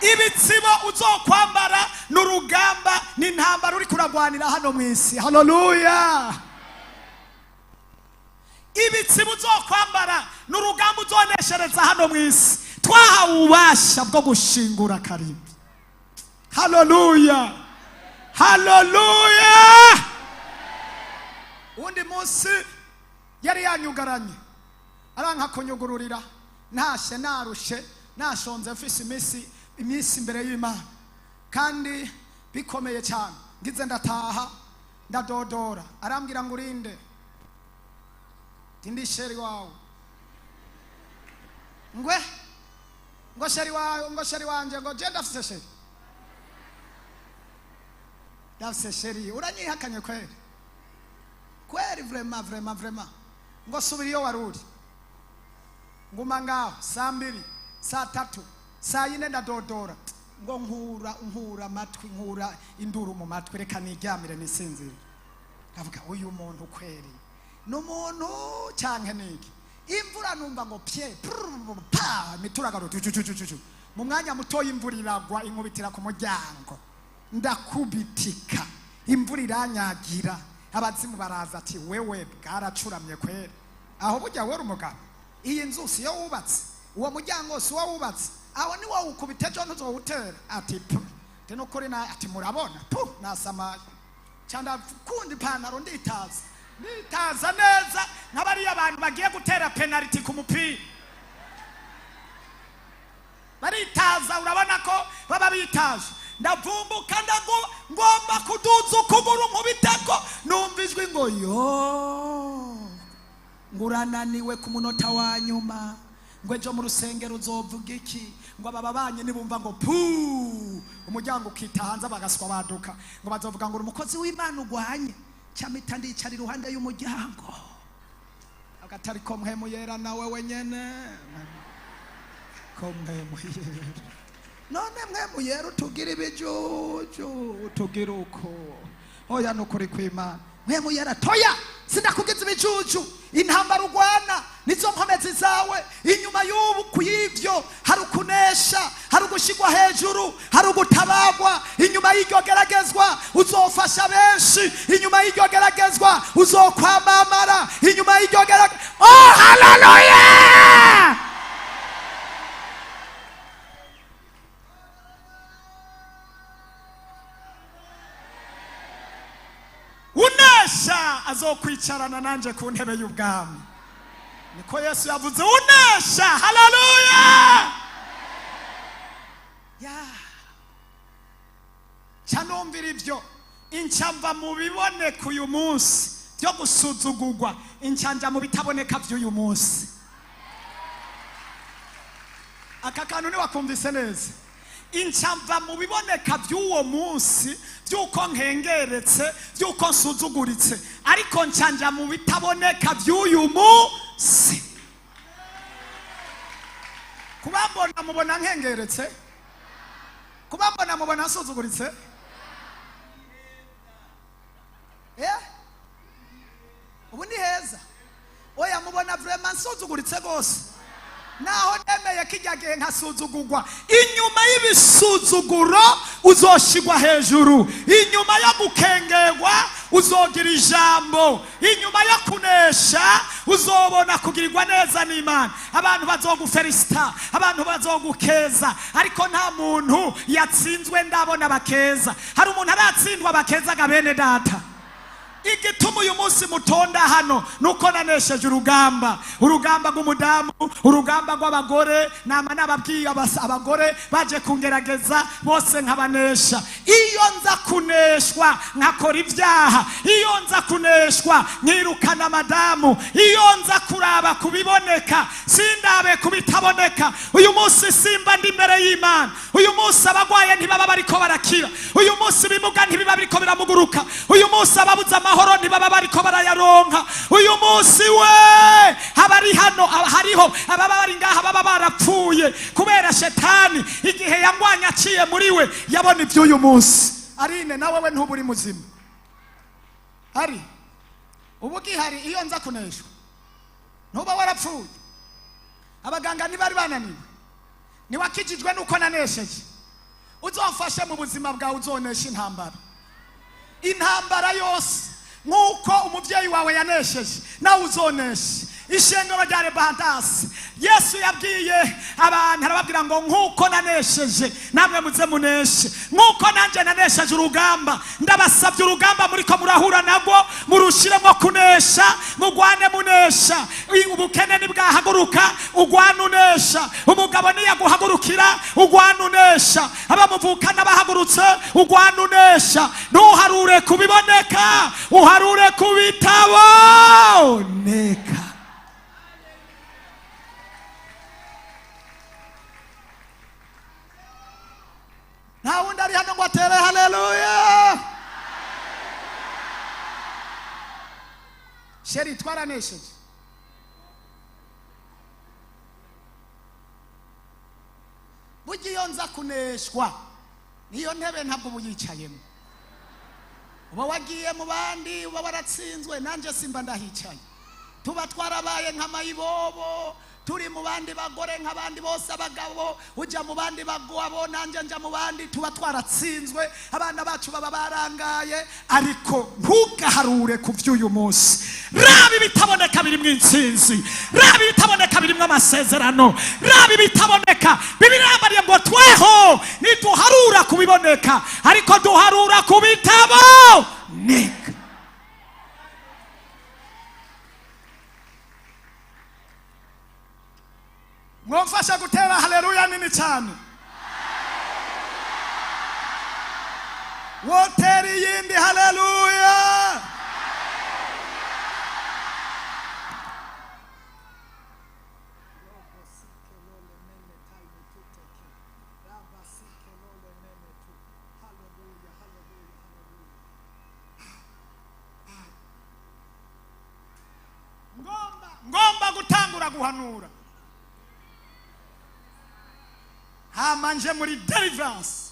Ibitsibo uzokwambara n'urugamba, n'intambara uri kuragwanira hano mu isi. Haleluya! Ibitsibo uzokwambara n'urugamba uzoneshereza hano mu isi. Twahawe ububasha bwo gushingura karimbi. Haleluya, haleluya! Undi munsi yari yanyugaranye, aranka kunyugururira, ntashe narushe, nashonze, mfise iminsi imbere y'Imana kandi bikomeye cyane. Ngize ndataha, ndadodora, arambwira ngo urinde, ndi chéri wawe. Ngwe ngo chéri wawe, ngo chéri wanje, ngo je ndafise chéri, ndafise chéri, uranyihakanye kweri kweri, vraiment vraiment vraiment. Ngo subira iyo wari uri. Nguma ngaho saa 2, saa 3. Saa yine ndadodora ngo nkura amatwi, nkura induru mu matwi, reka niryamire nisinzire. Ndavuga uyu muntu kweri n'umuntu canke niki? Imvura numva ngo pye pa mituragaro tu mu mwanya muto imvura iragwa inkubitira ku muryango, ndakubitika, imvura iranyagira. Abazimu baraza ati wewe bwaracuramye kweri, aho burya wera umugabo, iyi nzu si yo wubatse, uwo muryango si wo wubatse, aho ni wowe ukubita ejo ntuzowutera. Ati pu tenukuri na ati murabona pu nasamaye cyanda kundi ipantaro nditaza nditaza neza nk'abariya abantu bagiye gutera penalty ku mupira baritaza, urabona ko baba bitaje. Ndavumbuka ngomba kuduza ukuguru nkubitako, numva ijwi ngo yo ngurananiwe ku munota wa nyuma, ngo ejo mu rusengero uzovuga iki, ngo ababanye nibumva ngo pu umuryango ukita hanze bagaswa baduka, ngo bazovuga ngo umukozi w'Imana ugwanye. Cyamita ndicara iruhande y'umuryango, agatari ko mpemuyera nawe wenyene ko mpemuyera none mpemuyera utugira ibijuju utugira uko oya nukuri kw'Imana mpemuyera toya sindakugiza ibijuju. Intambara urwana nizo nkomezi zawe, inyuma y'ubu kuyivyo hari ukunesha, hari ugushigwa hejuru, hari ugutabagwa. Inyuma y'iryo geragezwa uzofasha benshi, inyuma y'iryo geragezwa uzokwamamara, inyuma y'iryo geragezwa. Oh haleluya! Unesha azokwicarana nanje ku ntebe y'ubwami, niko Yesu yavuze. Unesha, haleluya! Ya canumvira ivyo incamva mu biboneka uyu munsi byo gusuzugurwa, incanja mu bitaboneka by'uyu munsi. Aka kantu ntiwakumvise neza. Incamva mu biboneka by'uwo munsi by'uko nkengeretse, by'uko nsuzuguritse, ariko ncanja mu bitaboneka by'uyu munsi. Kubambona mubona nkengeretse, kubambona mubona nsuzuguritse, ubu ni heza. Oya mubona vraiment nsuzuguritse gose, naho nemeye kijya gihe nkasuzugurwa. Inyuma y'ibisuzuguro uzoshigwa hejuru, inyuma yo gukengerwa uzogira ijambo, inyuma yo kunesha uzobona kugirirwa neza n'Imana. Abantu bazogufelicita, abantu bazogukeza, ariko nta muntu yatsinzwe ndabona bakeza. Hari umuntu aratsindwa bakezaga bene data. Igituma uyu munsi mutonda hano nuko nanesheje urugamba, urugamba rw'umudamu, urugamba rw'abagore. Nama nababwiye abagore baje kungerageza bose nkabanesha. Iyo nza kuneshwa nkakora ibyaha, iyo nza kuneshwa nkirukana madamu, iyo nza kuraba kubiboneka sindabe kubitaboneka, uyu munsi simba ndi imbere y'Imana. Uyu munsi abagwaye ntibaba bariko barakira, uyu munsi ibimuga ntibiba biriko biramuguruka, uyu munsi ababuze amahoro ntibaba bariko barayaronka. Uyu munsi we abari hano hariho ababa bari ngaha baba barapfuye kubera shetani igihe yangwanya aciye muri we yabona iby'uyu munsi. Arine nawe we ntuburi muzima, ari ubu gihari. Iyo nza kuneshwa ntuba warapfuye. Abaganga ntibari bananiwe, niwakijijwe nuko nanesheje. Uzofashe mu buzima bwawe, uzonesha intambara, intambara yose nkuko umuvyeyi wawe yanesheje nawe uzonesha. Ishengero rya Rebantasi, Yesu yabwiye abantu arababwira ngo nkuko nanesheje namwe muze muneshe, nkuko nanje nanesheje urugamba. Ndabasabye urugamba muriko murahura nagwo murushiremo kunesha, mugwane munesha. Ubukene nibwahaguruka ugwane unesha, umugabo niyaguhagurukira ugwane unesha, abamuvukana bahagurutse ugwane unesha. Ntuharure kubiboneka, uharure kubitaboneka. Nta wundi ari hano ngo atere haleluya. Sheri twaranesheje. Burya iyo nza kuneshwa, niyo ntebe ntabwo uba uyicayemo, uba wagiye mu bandi, uba waratsinzwe, nanjye simba ndahicaye. Tuba twarabaye nka mayibobo, turi mu bandi bagore nk'abandi bose, abagabo ujya mu bandi bagabo, nanjye njya mu bandi. Tuba twaratsinzwe, abana bacu baba barangaye. Ariko ntugaharure ku by'uyu munsi. Raba ibitaboneka birimo intsinzi, raba ibitaboneka birimo amasezerano, raba ibitaboneka. Bibiliya ngo tweho ntiduharura ku biboneka, ariko duharura ku bitaboneka. Mwamfasha gutera haleluya nini cyane? Wotera iyindi haleluya? Ngomba gutangura guhanura, hama nje muri deliverance.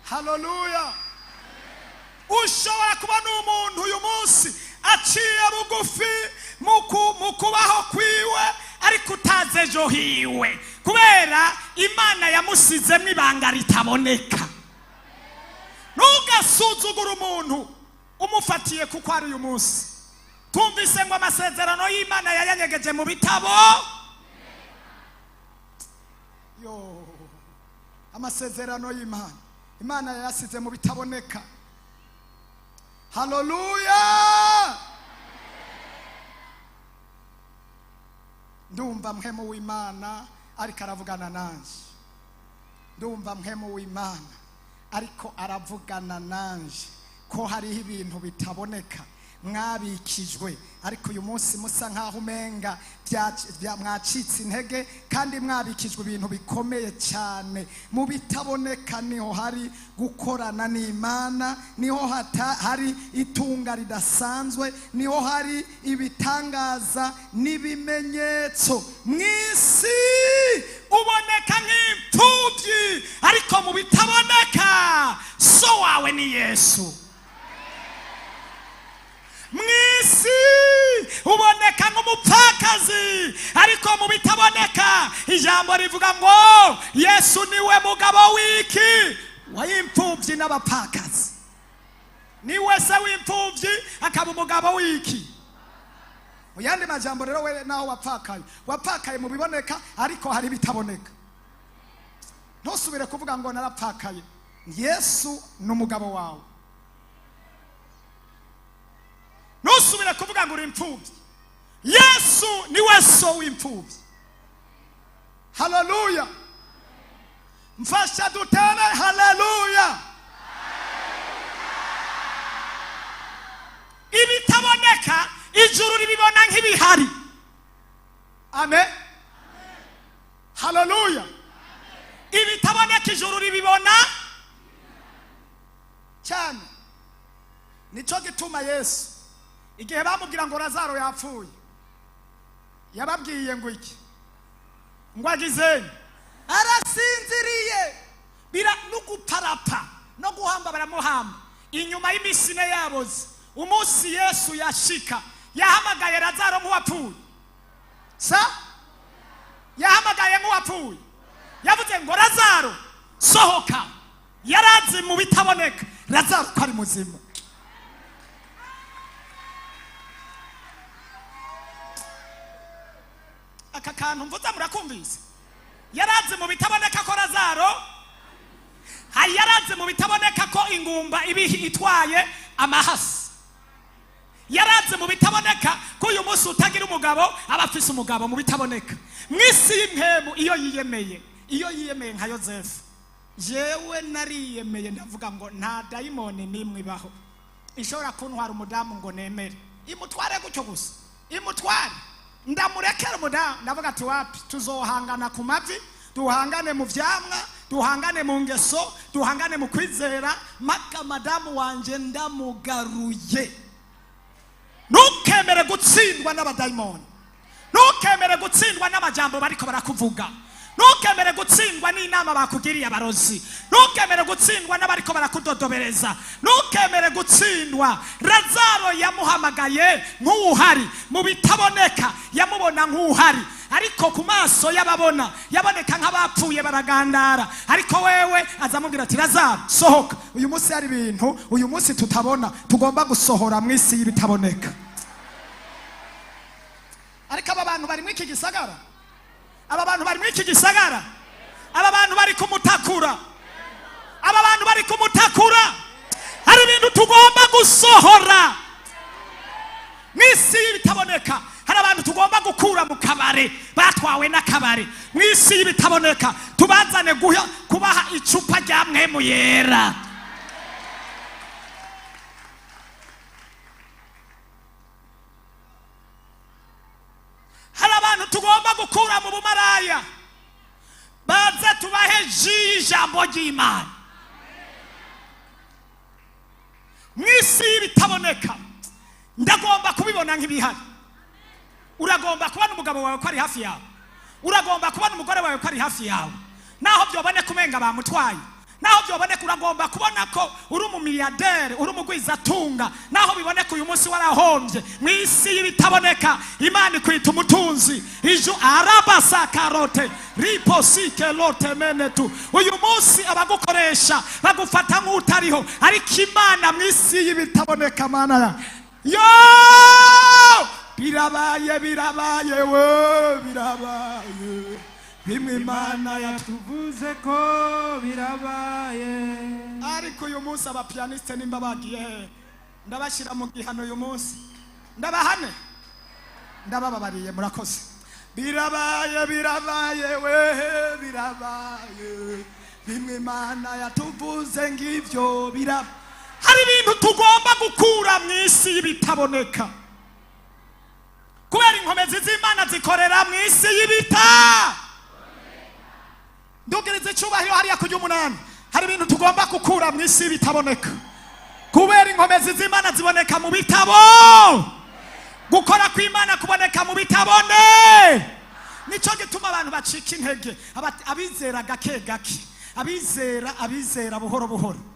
Haleluya! Ushobora kubona umuntu uyu munsi aciye bugufi mu kubaho kwiwe, ariko utazi ejo hiwe, kubera Imana yamusizemo ibanga ritaboneka. Ntugasuzugure umuntu umufatiye kuko ari uyu munsi. Twumvise ngo amasezerano y'Imana yayanyegeje mu bitabo. Yo, amasezerano y'Imana, Imana yayasize mu bitaboneka. Haleluya! Ndumva mpwemu w'Imana ariko aravugana nanje. Ndumva mpwemu w'Imana ariko aravugana nanje ko hariho ibintu bitaboneka mwabikijwe, ariko uyu munsi musa nkaho umenga mwacitse intege, kandi mwabikijwe ibintu bikomeye cyane. Mu bitaboneka niho hari gukorana n'Imana, niho hari itunga ridasanzwe, niho hari ibitangaza n'ibimenyetso. Mu isi uboneka nk'imfubyi, ariko mu bitaboneka so wawe ni Yesu. Mu isi uboneka nk'umupfakazi, ariko mu bitaboneka ijambo rivuga ngo Yesu niwe mugabo w'iki? W'imfubyi n'abapfakazi. Niwe se w'imfubyi, akaba umugabo w'iki? Mu yandi majambo rero, we naho wapfakaye, wapfakaye mu biboneka, ariko hari ibitaboneka. Ntusubire kuvuga ngo narapfakaye. Yesu ni umugabo wawe. Ntusubire kuvuga ngo uri imfubyi. Yesu niwe so w'imfubyi. Haleluya! Mfasha dutere haleluya. Ibitaboneka ijuru ribibona nk'ibihari. Amen, haleluya! Ibitaboneka ijuru ribibona cyane. Nicyo gituma Yesu, igihe bamubwira ngo Lazaro yapfuye, yababwiye ngo iki? Ngo agizeni? Arasinziriye. Bira no guparapa no guhamba, baramuhamba. Inyuma y'iminsi 4 yaboze, umunsi Yesu yashika, yahamagaye Lazaro nk'uwapfuye? Sa yahamagaye nk'uwapfuye? Yavuze ngo: "Lazaro, sohoka." Yarazi mu bitaboneka Lazaro ko ari muzima. Aka kantu mvuze murakumvise? Yarazi mu bitaboneka ko Lazaro hari, yarazi mu bitaboneka ko ingumba ibihi itwaye amahasi, yarazi mu bitaboneka ko uyu munsi utagira umugabo aba afise umugabo mu bitaboneka. Mu isi y'impemu, iyo yiyemeye, iyo yiyemeye nka Yosefu, jewe nariyemeye, ndavuga ngo nta dayimoni n'imwe ibaho ishobora kuntwara umudamu ngo nemere imutware gutyo gusa, imutware, ndamurekera umudamu. Ndavuga ati: "Wapi, tuzohangana ku mavi, duhangane mu vyamwa, duhangane mu ngeso, duhangane mu kwizera, maka madamu wanje ndamugaruye." Ntukemere gutsindwa n'abadayimoni, ntukemere gutsindwa n'amajambo bariko barakuvuga. Ntukemere gutsindwa n'inama bakugiriye abarozi. Ntukemere gutsindwa n'abariko barakudodobereza. Ntukemere gutsindwa. Lazaro yamuhamagaye nk'uwuhari mu bitaboneka, yamubona nk'uwuhari, ariko ku maso y'ababona yaboneka nk'abapfuye baragandara. Ariko wewe azamubwira ati: "Lazaro, sohoka." Uyu munsi hari ibintu uyu munsi tutabona tugomba gusohora mu isi y'ibitaboneka. Ariko aba bantu bari muri iki gisagara, aba bantu bari muri iki gisagara, aba bantu bari kumutakura, aba bantu bari kumutakura. Hari ibintu tugomba gusohora mu isi y'ibitaboneka. Hari abantu tugomba gukura mu kabare, batwawe n'akabare, mu isi y'ibitaboneka, tubazane kubaha icupa rya Mpwemu Yera. Hari abantu tugomba gukura mu bumaraya, baze tubahe jus y'ijambo ry'Imana mu isi y'ibitaboneka. Ndagomba kubibona nk'ibihari. Uragomba kubona umugabo wawe ko ari hafi yawe, uragomba kubona umugore wawe ko ari hafi yawe, naho byoboneka umenga bamutwaye, naho byoboneka. Uragomba kubona ko uri umumiliyaderi, uri umugwizatunga, naho biboneka uyu munsi warahombye. Mu isi y'ibitaboneka Imana ikwita umutunzi. Iju arabasakarote riposike lote menetu. Uyu munsi abagukoresha bagufata nk'utariho, ariko Imana mu isi y'ibitaboneka, Mana ya yo, birabaye, birabaye we, birabaye bimwe Imana Yatuvuze ko birabaye. Ariko uyu munsi abapianiste nimba bagiye he? Ndabashyira mu gihano uyu munsi, ndabahane, ndabababariye, murakoze. Birabaye, birabaye we, birabaye bimwe Imana yatuvuze ngivyo biraba. Hari ibintu tugomba gukura mu isi y'ibitaboneka, kubera inkomezi z'Imana zikorera mu isi y'ibita. Ndugiriza icyubahiro hariya kujya umunani. Hari ibintu tugomba gukura mu isi y'ibitaboneka, kubera inkomezi z'Imana ziboneka mu bitabo. Gukora kw'Imana kuboneka mu bitabone. Nicyo gituma abantu bacika intege, abizera gake gake, abizera buhoro buhoro.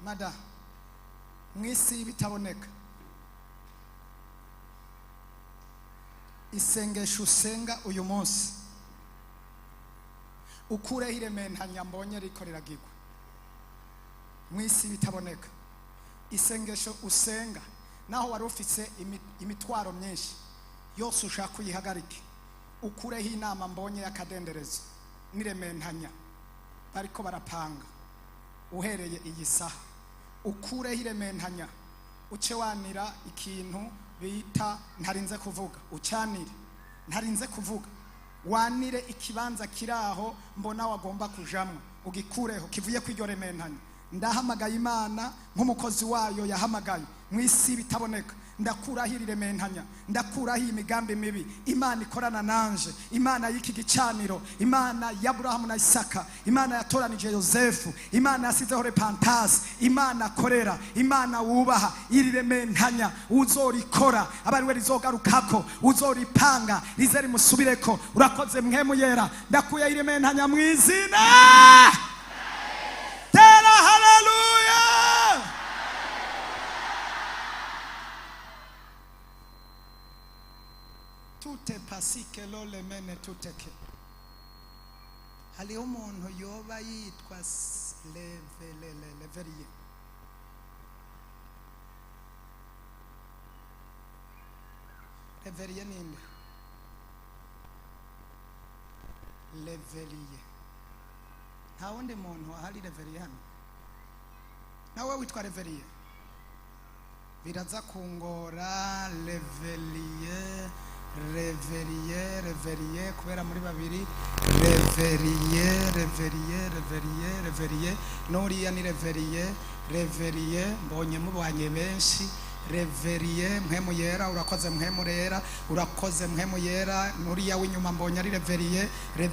Mada mu isi y'ibitaboneka, isengesho usenga uyu munsi, ukureho irementanya mbonye riko riragirwa mu isi y'ibitaboneka. Isengesho usenga, naho wari ufise imitwaro myinshi yose, ushaka uyihagarike, ukureho inama mbonye y'akadenderezo n'irementanya bariko barapanga. Uhereye iyi saha ukureho irementanya, uce wanira ikintu bita ntarinze kuvuga, ucyanire ntarinze kuvuga, wanire ikibanza kiri aho mbona wagomba kujamwo, ugikureho kivuye kw'iryo rementanya. Ndahamagaye Imana nk'umukozi wayo yahamagaye mu isi bitaboneka. Ndakuraho iri rementanya, ndakuraho iyi migambi mibi. Imana ikorana nanje, Imana y'iki gicaniro, Imana ya Aburahamu na Isaka, Imana yatoranije Yosefu, Imana yasizeho repantasi, Imana akorera, Imana wubaha, iri rementanya uzorikora aba ari we rizogarukako, uzoripanga rize rimusubireko. Urakoze Mpwemu Yera. Ndakuye irementanya mu izina. Tera haleluya. Tute pasike lole mene tuteke. Hariho umuntu yoba yitwa Leveriye. Leveriye ninde? Leveriye, nta wundi muntu ahari Leveriye hano? Nawe witwa Leveriye, biraza kungora. Leveriye, Reveriye, Reveriye, kubera muri babiri. Reveriye, Reveriye, Reveriye, Reveriye, n'uriya ni Reveriye. Reveriye, mbonye mubanye benshi. Reveriye, Mpwemu Yera urakoze, Mpwemu Yera urakoze, Mpwemu Yera. N'uriya w'inyuma mbonye ari Reveriye.